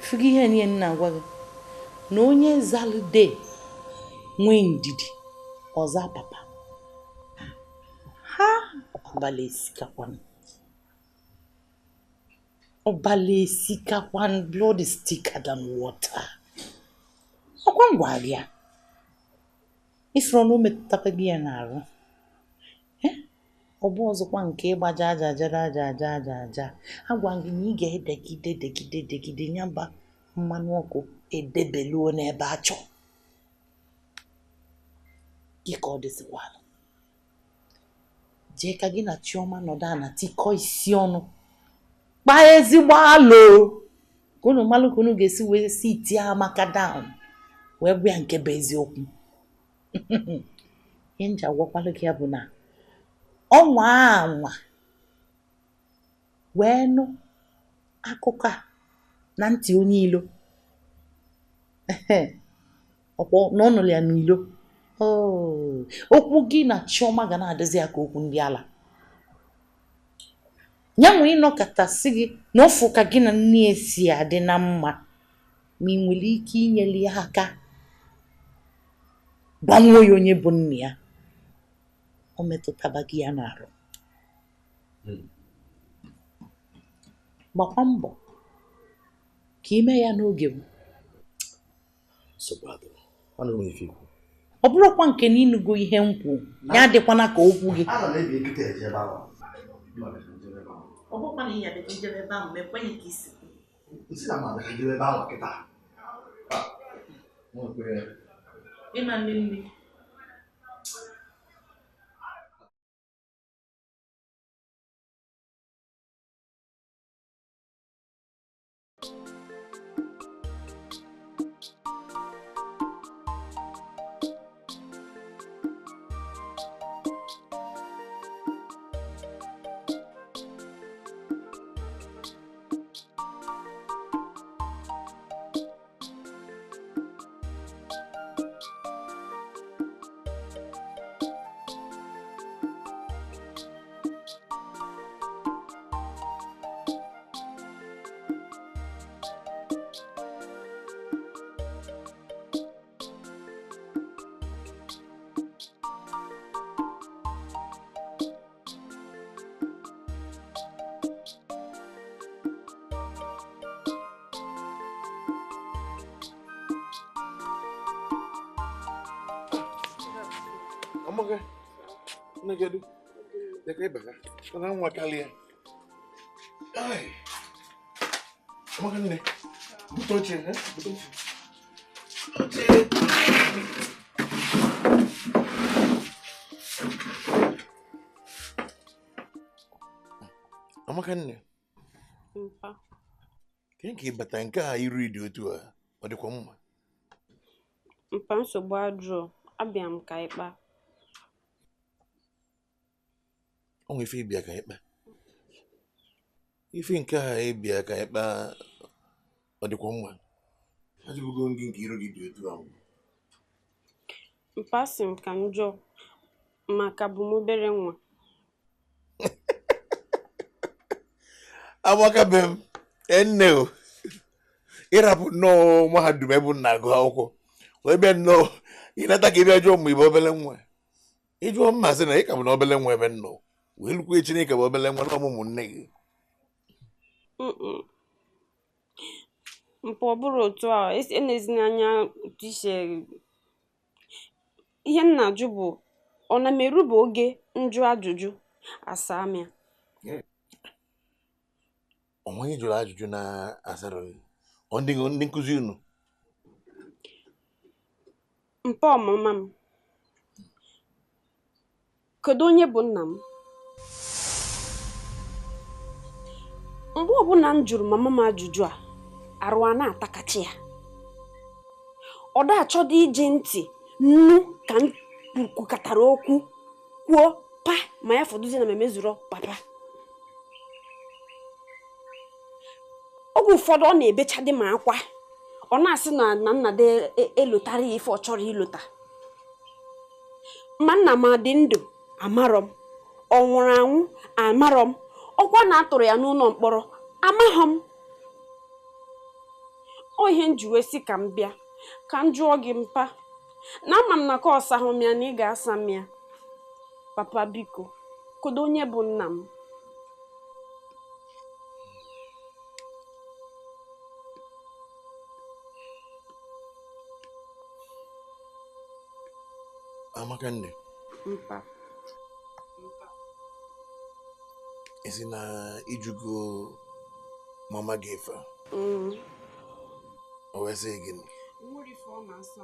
fugi ihe niile m na-agwa gị na onye zalude nwee ndidi ọza papa ha ọbala esikakwanụ blood is thicker than water. Ọkwa ngwa gị ya ifuru na o metụtakwa gị ya n'arụ. Ọ bụ ọzọkwa nke ịgbaja aja aja aja aja aja aja agwa gị na ị ga-edegide degide degide nyaba mmanụ ọkụ edebeluo n'ebe a chọọ gị ka ọ dịzikwala. Jee ka gị na Chioma nọdụ ana tikọ isi ọnụ kpaa ezigbo alụ ka unu malụ ka unu ga-esi wee si tie Amaka down wee gwa ya nke bụ eziokwu. Ihe nji agwakwalụ gị ya bụ na ọnwa anwa wee nụ akụkọ a na ntị onye ilo ọkwọ na ọ nụrụ ya n'ilo. Okwu gị na Chioma ga na-adịzi ya ka okwu ndị ala ya nwe ịnọkọtasị gị na ọfụ ka gị na nne ya si adị na mma ma ị nwere ike inyere ya aka gbanwee ya onye bụ nne ya. O metụtaba gị ya n'arụ. Gbakwa mbọ ka ime ya n'oge m. Ọ bụrụkwa nke na ịnụgo ihe m kwu ya adịkwana ka okwu gị. Amaka, nne deka ịbata kana nwa karịa. Ai. Amaka nne, bute oche, bute oche. Oche. Amaka nne. Mpa. Ke nke ịbata nke a iru dị otu a, ọ dịkwa mma. Mpa nsogbu adịrọ, abịa m ka ịkpa. Onwe ife ịbịa ka ịkpa. Ife nke a ịbịa ka ịkpa ọ dịkwa mma. Ajụbugo gị nke iru gị dị otu ahụ. Mpa sị m ka m jụọ maka bụ m obere nwa. Amaka be m, enne o. Ịrapụ nnọọ mahadum ebe m na-agụ akwụkwọ. Wee bịa nnọọ ịnata ka ị bịa jụọ m ịbụ obele nwa. Ị jụọ m ma sị na ị ka bụ na obele nwa ebe m nọ. Wee lukwa echi na ị ka bụ obele nwa na ọmụmụ nne gị. Mpa ọ bụrụ otu a, enezina anya otu isi ihe m na-ajụ bụ Ọ na m eruba oge njụ ajụjụ asa m ya. Onwe jụrụ ajụjụ na asara ndị nkụzi unu. Mpa ọmụma m. Kedu onye bụ nna m? Mgbe ọbụla m jụrụ mama m ajụjụ a, arụ a na-atakachi ya. Ọ da-achọdị ije ntị nnu ka m kwukọtara okwu kwuo pa ma ya fọdụzie na m emezuru papa. Oge ụfọdụ ọ na-ebechadị m akwa, ọ na-asị na nna dị elotara ya ife ọ chọrọ ilota. Ma nna m adị ndụ amarọ m, ọ nwụrụ anwụ amarọ m, ọkwa na atụrụ ya n'ụlọ mkpọrọ amaghọ m. Ọ ihe m ji wee sị ka m bịa ka m jụọ gị mpa, na ama m na ka ọ sahụ m ya na ị ga-asa m ya. Papa biko, kedu onye bụ nna m? Amaka nne. Mpa. Isi na ijugo mama gị efe? O wee sị gịnị? Nwere ife ọ na-asa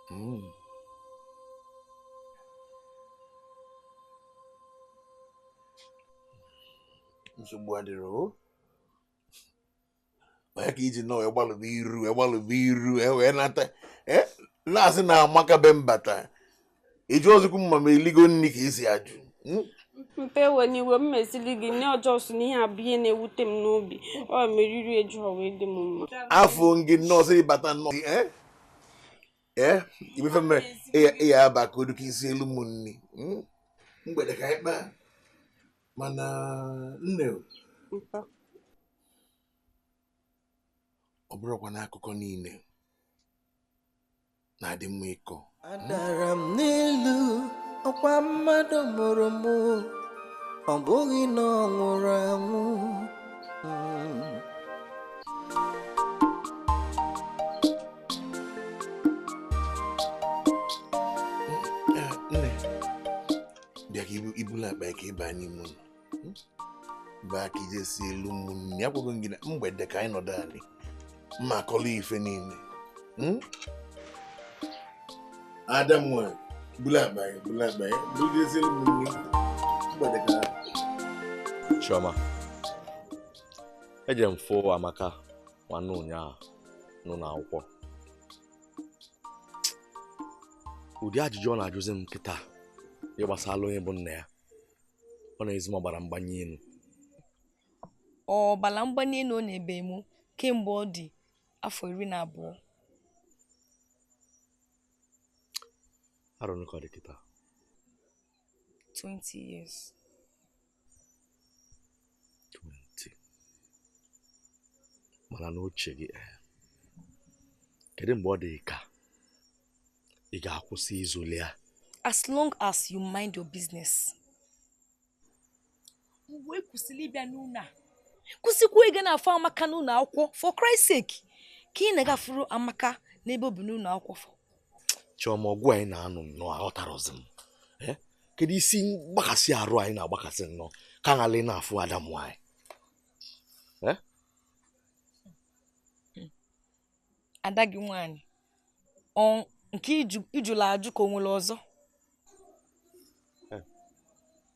m. Nsogbu adịrọ o. Onye ka iji nọọ gbalụba iru wee nata na-asị na Amaka be mbata eju ọzọkwu mma ma eligo nri ka esi ajụ. Mpe ewe n'iwe m mesili gị nne ọjọọ so n'ihe abụ ihe na-ewute m n'obi ọ meriri eju ọ wee dị m mma. Afọ gị nọọsụ ịbata nnọọ imefe mere ịya aba ka odu ka isi elu m nri mgbede ka anyị kpaa. Mana nne ọ bụrụkwa n'akụkọ niile na-adị mma ịkọ. Adara m n'elu ọkwa mmadụ mụrụ mụ, ọ bụghị na ọ nwụrụ anwụ. Nne, bịa ka ibulu akpa ka ịba n'ime ụlọ. Baa ka ije si elu m nne, akwago gị na mgbede ka anyị nọdụ anị mma akọlụ ife niile. Adam nwa bulu akpa ya bulu esi elu m nne mgbede ka. Chioma, eje m fụ Amaka nwanne ụnyaahụ n'ụlọ akwụkwọ. Ụdị ajụjụ ọ na-ajụzi m kịta ihe gbasara onye bụ nna ya, ọ na-ezi m ọbara mgbanye elu. Ọbara mgbanye elu ọ na-ebe mụ kemgbe ọ dị afọ 12. Arọ ka ọ dị kịta? 20 years. 20. Mana n'uche gị, kedu mgbe ọ dị ka ị ga-akwụsị izoli ya? As long as you mind your business. Mgbe kwụsịrị ịbịa n'ụlọ a, kwụsịkwa ịga na-afụ Amaka n'ụlọ akwụkwọ for Christ's sake, ka ị na-agafuru Amaka n'ebe ọ bụ n'ụlọ akwụkwọ. Chioma, ọgwụ anyị na-anụ nnọọ aghọtarọzi m. Kedu isi mgbakasị arụ anyị na-agbakasị nnọọ ka ghara ị na-afụ ada m nwaanyị? Ada gị nwaanyị ọ nke ijụla ajụ ka o nwere ọzọ?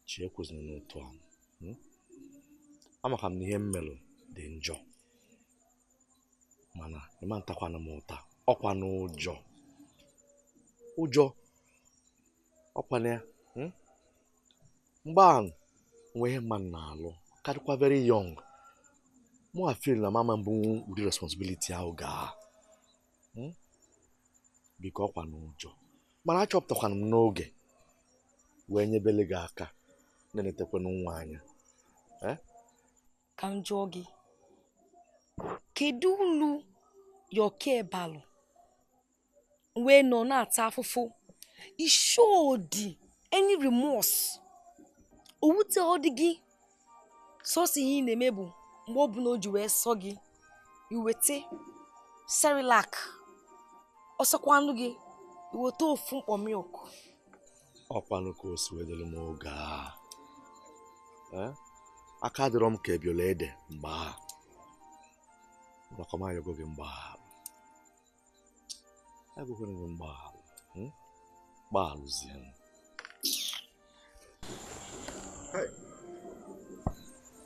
Chi ekwuzina n'otu ahụ. Amaka m na ihe m melụ dị njọ, mana ịma ntakwana m ụta ọkwa n'ụjọ ụjọ ọkwana ya. Mgbe ahụ nwe ihe mmadụ na-alụ karịkwa very young, mụ feel na mama mbụ ụdị responsibility ahụ gaa biko ọkwa n'ụjọ. Mana achọpụtakwana m n'oge wee nyebele gị aka na-enetekwana nwa anya. Ka m jụọ gị, kedu ulu your care balụ wee nọ na-ata afụfụ ishodi any remorse owute ọ dị gị? Sọsọ ihe ị na-eme bụ mgbe ọbụla o ji wee sọ gị iweta Cerelac, ọsọkwanụ gị iweta ofu mkpọ milk Ọkwanụ ka o si wee dịrị m oge a. Aka adịrọ m ka ebiola ede mgbe a. Maka m ayọgo gị mgbaghara. Agụkwara gị mgbaghara. Gbaghalụzie m.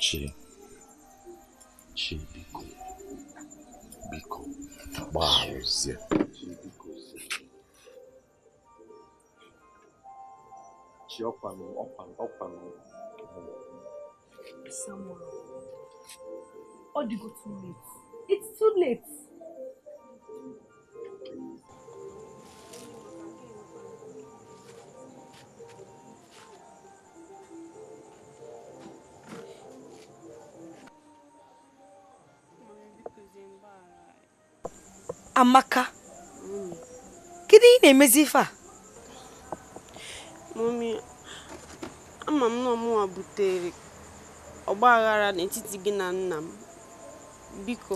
Chi. Chi biko. Biko. Gbaghalụzie. Chi biko. Chi ọkwanụ ọkwanụ ọkwanụ. Samuel, ọ dịgo too late. It's too late. Amaka, kedu ihe na-emezi ife a? Mami, ama m na ọmụwa butere ọgba aghara n'etiti gị na nna m. Biko,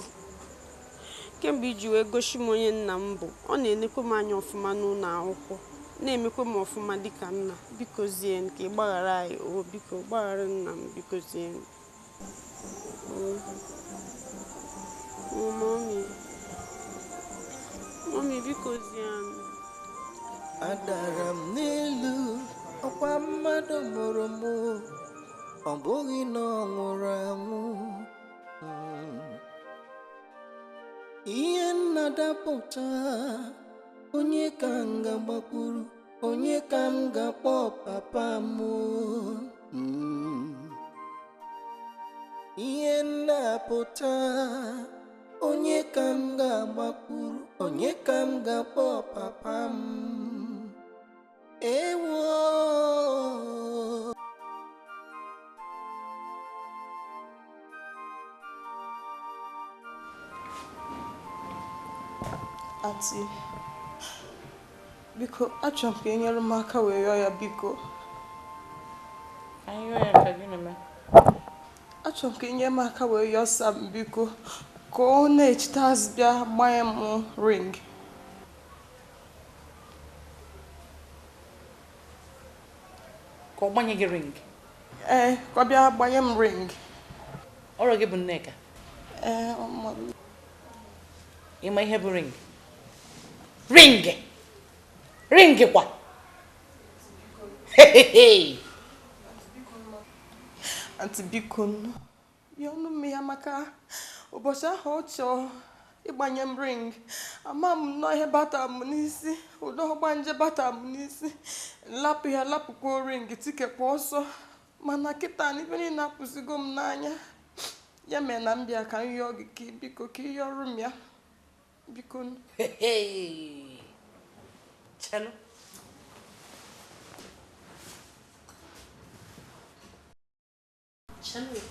kemgbe iji wee gosi m onye nna m bụ, ọ na-enekwa m anya ọfụma n'ụlọ akwụkwọ, na-emekwa m ọfụma dịka nna. Biko zie ka ị gbaghara anyị. O biko gbaghara nna m, biko zie. Mami, mami, biko zie. Adara m n'elu ọkwa mmadụ mụrụ m, ọ bụghị na ọ nwụrụ anwụ. Ihe nna dapụta, onye ka m ga-agbakwuru, onye ka m ga-akpọ papa m. Ihe nna pụta, onye ka m ga-agbakwuru, onye ka m ga-akpọ papa m. Ewo. Aunty, biko achọrọ m ka ị nyere m aka wee yọọ ya biko. Anyị yọọ ya ka gịnị mee? Achọrọ m ka ị nyere m aka wee yọọ Sam biko ka ọ na-echite azụ bịa gbanye m ring. Ka ọ gbanye gị ring? Ee, ka ọ bịa gbanye m ring. Ọrụ gị bụ Nneka? Ee, ọma m. Ị ma ihe bụ ring? Ring! Ring kwa! Aunty biko nụ, ya ọnụ m ya maka ụbọchị ahụ ọ chọọ ịgbanye m ring, ama m nnọọ ihe bata m n'isi, ụdọ ọgbanje bata m n'isi, lapụ ya lapụkwa ring tikekwa ọsọ, mana kịta n'ife niile apụzigo m n'anya. Ya mere na m bịa ka m yọọ gị ka biko ka ị yọrọ m ya. Biko nụ. Chelo. Chelo.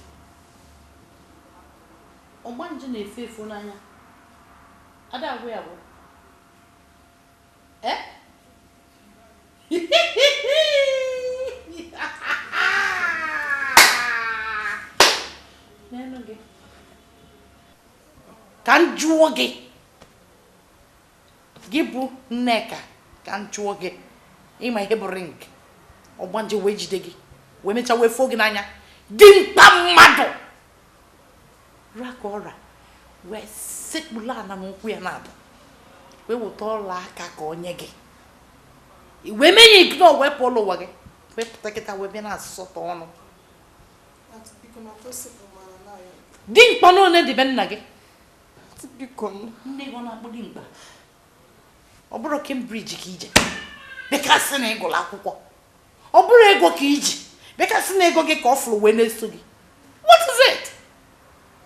Ọgbanje na-efe efu n'anya. Ada agwụ ya bụ. Eh? N'enu gị. Ka m jụọ gị. Gị bụ Nneka, ka m jụọ gị. Ịma ihe bụ ring. Ọgbanje wee jide gị. Wee mechaa wee foo gị n'anya. Dimkpa mmadụ. Ra ka ọra wee sekpulu ala n'ụkwụ ya na-abụ. Wee weta ọla aka ka ọ nye gị. Wee mee ya ignore wee pụọ n'ụwa gị. Wee pụta kịta wee bịa na-asọtọ ọnụ. Dimkpa n'one dị be nna gị. Nne gị ọ na-akpọ dimkpa. Ọ bụrụ Cambridge ka ije. Bekasị na ịgụrụ akwụkwọ. Ọ bụrụ ego ka iji. Bekasị na ego gị ka ọ fụrụ wee na-eso gị. What is it?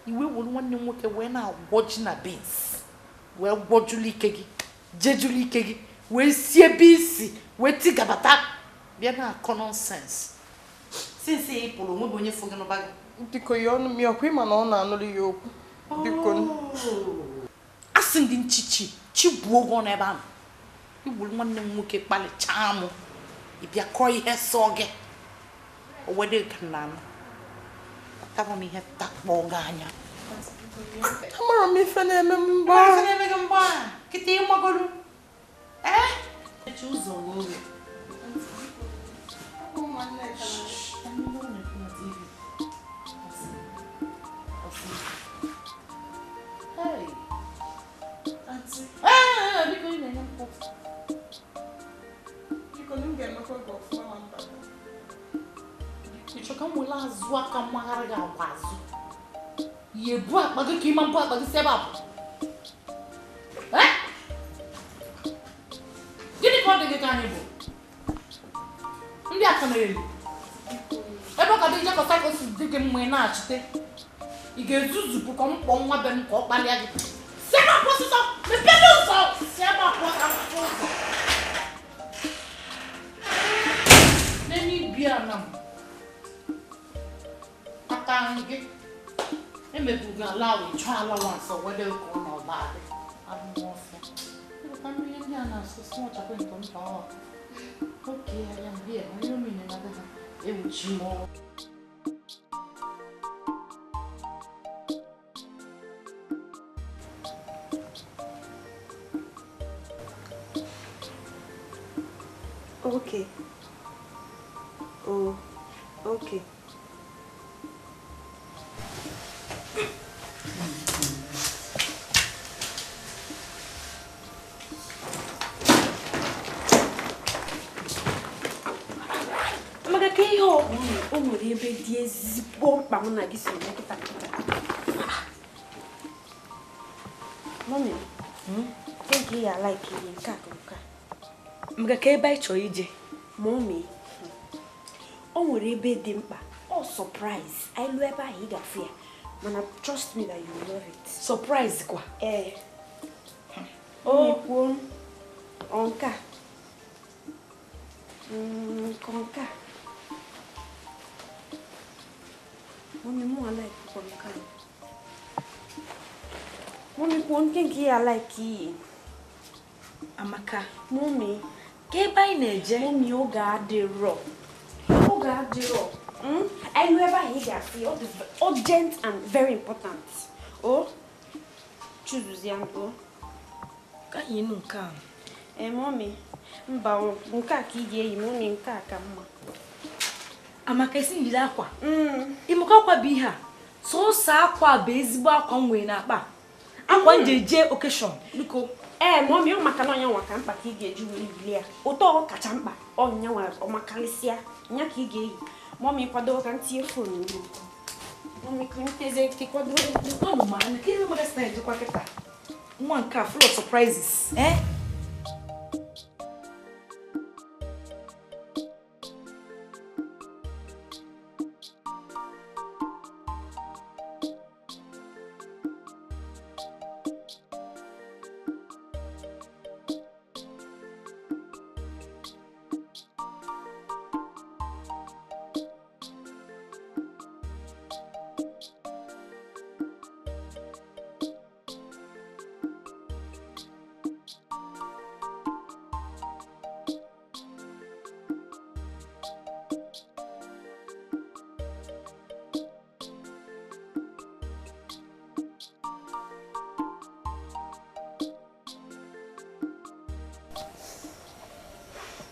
Iwe wuru nwanne m nwoke wee na-agwọ ji na beans. Wee gwọjulu ike gị, jejulu ike gị, wee sie ebe isi, wee tigabata. Bịa na-akọ nonsense. Since ị pụrụ onwe bụ onye fụ gị n'ụba gị. Biko ya ọnụ m ya ọkwa ịma na ọ na-anụrụ ya okwu. Biko. Asị gị nchichi, chi buo oge ọ n'ebe ahụ. Igburu nwanne m nwoke kpalichaa m. Ị bịa kọọ ihe sọ gị. O wede ka nna m. Ataba m ihe takpọ gị anya. Amara m ife na-eme m mgbe ahụ. Ife na-eme gị mgbe ahụ. Kịta ịmagolu. Eh? Echi ụzọ gị oge. Ọkwa Nneka na Hey, auntie. Ah, biko ị na-enye m kọfị. Biko m ga-emekwa gị ọfụma ma m bata. Ị chọ ka m were azụ aka mmagharị gị agwa azụ. Ya ebu akpa gị ka ịma mbụ akpa gị si ebe a pụ. Eh? Gịnị ka ọ dị gị ka anyị bụ? Ndị aka na-eri. Ebe ọ ka dị ijekọta ka o si dị gị mma ị na-achịte. Ị ga-ezuzupụ ka m kpọọ nwa be m ka ọ kpalịa gị. Si ebe a pụọ ọsịsọ! Mepee ụzọ! Si ebe a pụọ ka m pụọ ụzọ. N'elu ibi ala m. Aka gị. Emebugo ala wee chọọ ala nwa nsọ wede ka ọ nọ ọba adị. Abụ m ọfịa. Ịbụkwa mmiri ndị a na-asụ sụ ọchakwa nke mba ọ. Okay, I am here. Onye omine na ha ewuchi m ọ. Okay. Oh, okay. Amaka, ka ihe ọ o nwere ebe dị ezigbo mkpa mụ na gị si eme kịta kịta. Mọmi, nke ya like ihe nke a ka nke a. Amaka, ka ebe anyị chọrọ ije. Mọmi, o nwere ebe dị mkpa. Ọ surprise. Anyị lụọ ebe ahụ ị ga-afụ ya. Mana trust me that you will love it. Surprise kwa? Ee. O kwuo ọ nke a. Nke nke a. Mọmi, mụ like kwa nke a. Mọmi, kwuo nke nke ya like iyi. Amaka. Mọmi, ka ebe anyị na-eje. Mọmi, oge adịrọ. Oge adịrọ. Anyị lụọ ebe ahụ ị ga-afụ ya. Ọ dị urgent and very important. O, chụzụzie o. Ka anyị nụ nke a. Ee, mọmi, mba o, nke a ka ị ga-eyi, mọmi, nke a ka mma. Amaka, esi njide akwa. Ịmụka akwa bụ ihe a. Sọsọ akwa bụ ezigbo akwa m nwere n'akpa. Akwa m ji eje occasion. Biko. Ee, mọmi, ọ maka na ọnya nwa ka mkpa ka ị ga-eji were yiri ya. Ụtọ ọ kacha mkpa, ọnya nwa ọmakarịsịa, nya ka ị ga-eyi. Mọmi, kwado ka m tinye fon n'ime. Mọmi, ka m tezie ka kwado. Ọ ma na ka ihe mmadụ si na-ejekwa kịta. Nwa nke a full of surprises. Eh?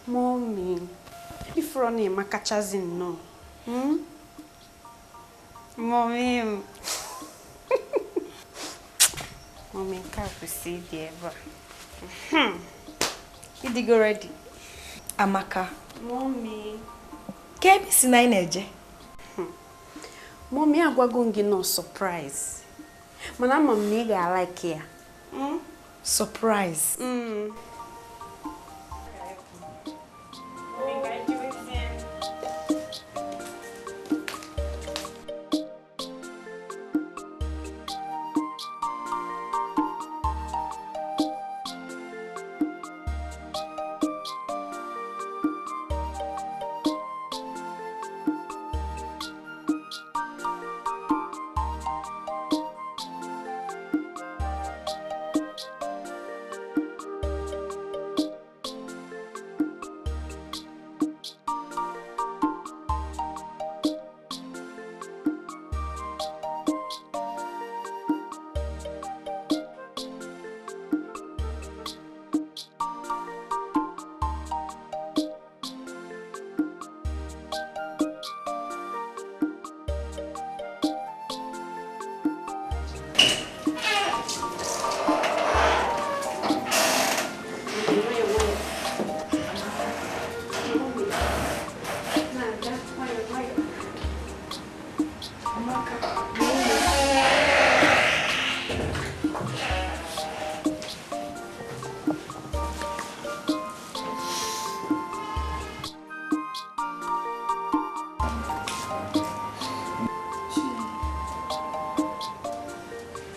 Mọmi, ifuru na ịmakachazi nnọọ. Mọmi m. Mọmi, nke a kwesịrị ịdị ebe a. Ịdịgo ready? Amaka. Mọmi. Ka ebe si na anyị na-eje? Mọmi, agwago m gị nọ surprise. Mana ama m na ị ga-alike ya. Surprise? Nwayọ nwayọ. Na-aga nwayọ nwayọ. Amaka.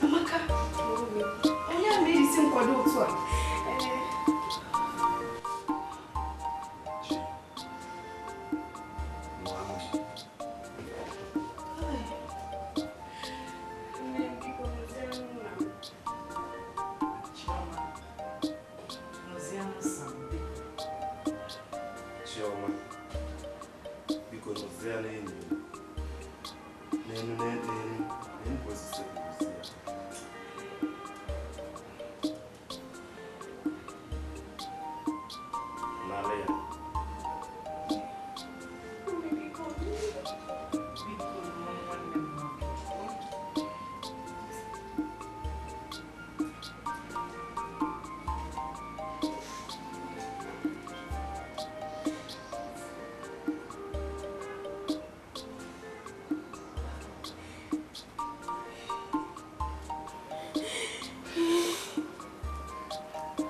Amaka, onye a na-erisi nkwado otu a? Nne m, biko, nọziere m nna m. Chioma, biko nọzie n'enyi m. N'enu n'enu n'enu ka osisi kwụsị ya. N'ala ya.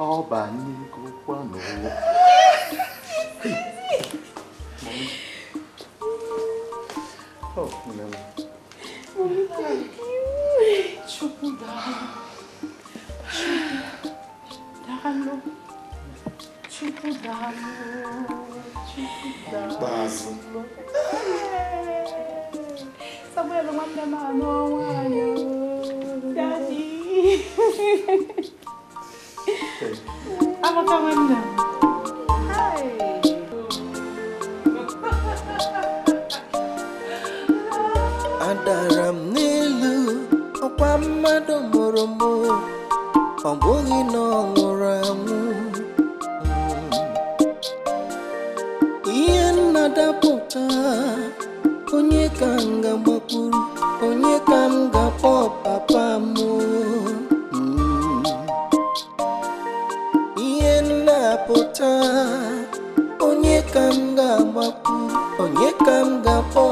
Ọbanyegokwa n'ụwa. Mommy. Oh, nne m. Mommy, thank you. Chukwu daalụ. Chukwu daalụ. Chukwu daalụ. Chukwu daalụ. Ikpeazụ. Samuel nwanne m anụ nwanyị. Daddy. Amaka nwanne m. Hi. Adara m n'elu ọkwa mmadụ mụrụ m, ọ bụghị na ọ nwụrụ anwụ. Ihe nnadapụta, onye ka m ga-agbakwuru, onye ka m ga-akpọ papa m? Ihe nnapụta, onye ka m ga-agbakwuru, onye ka m ga-akpọ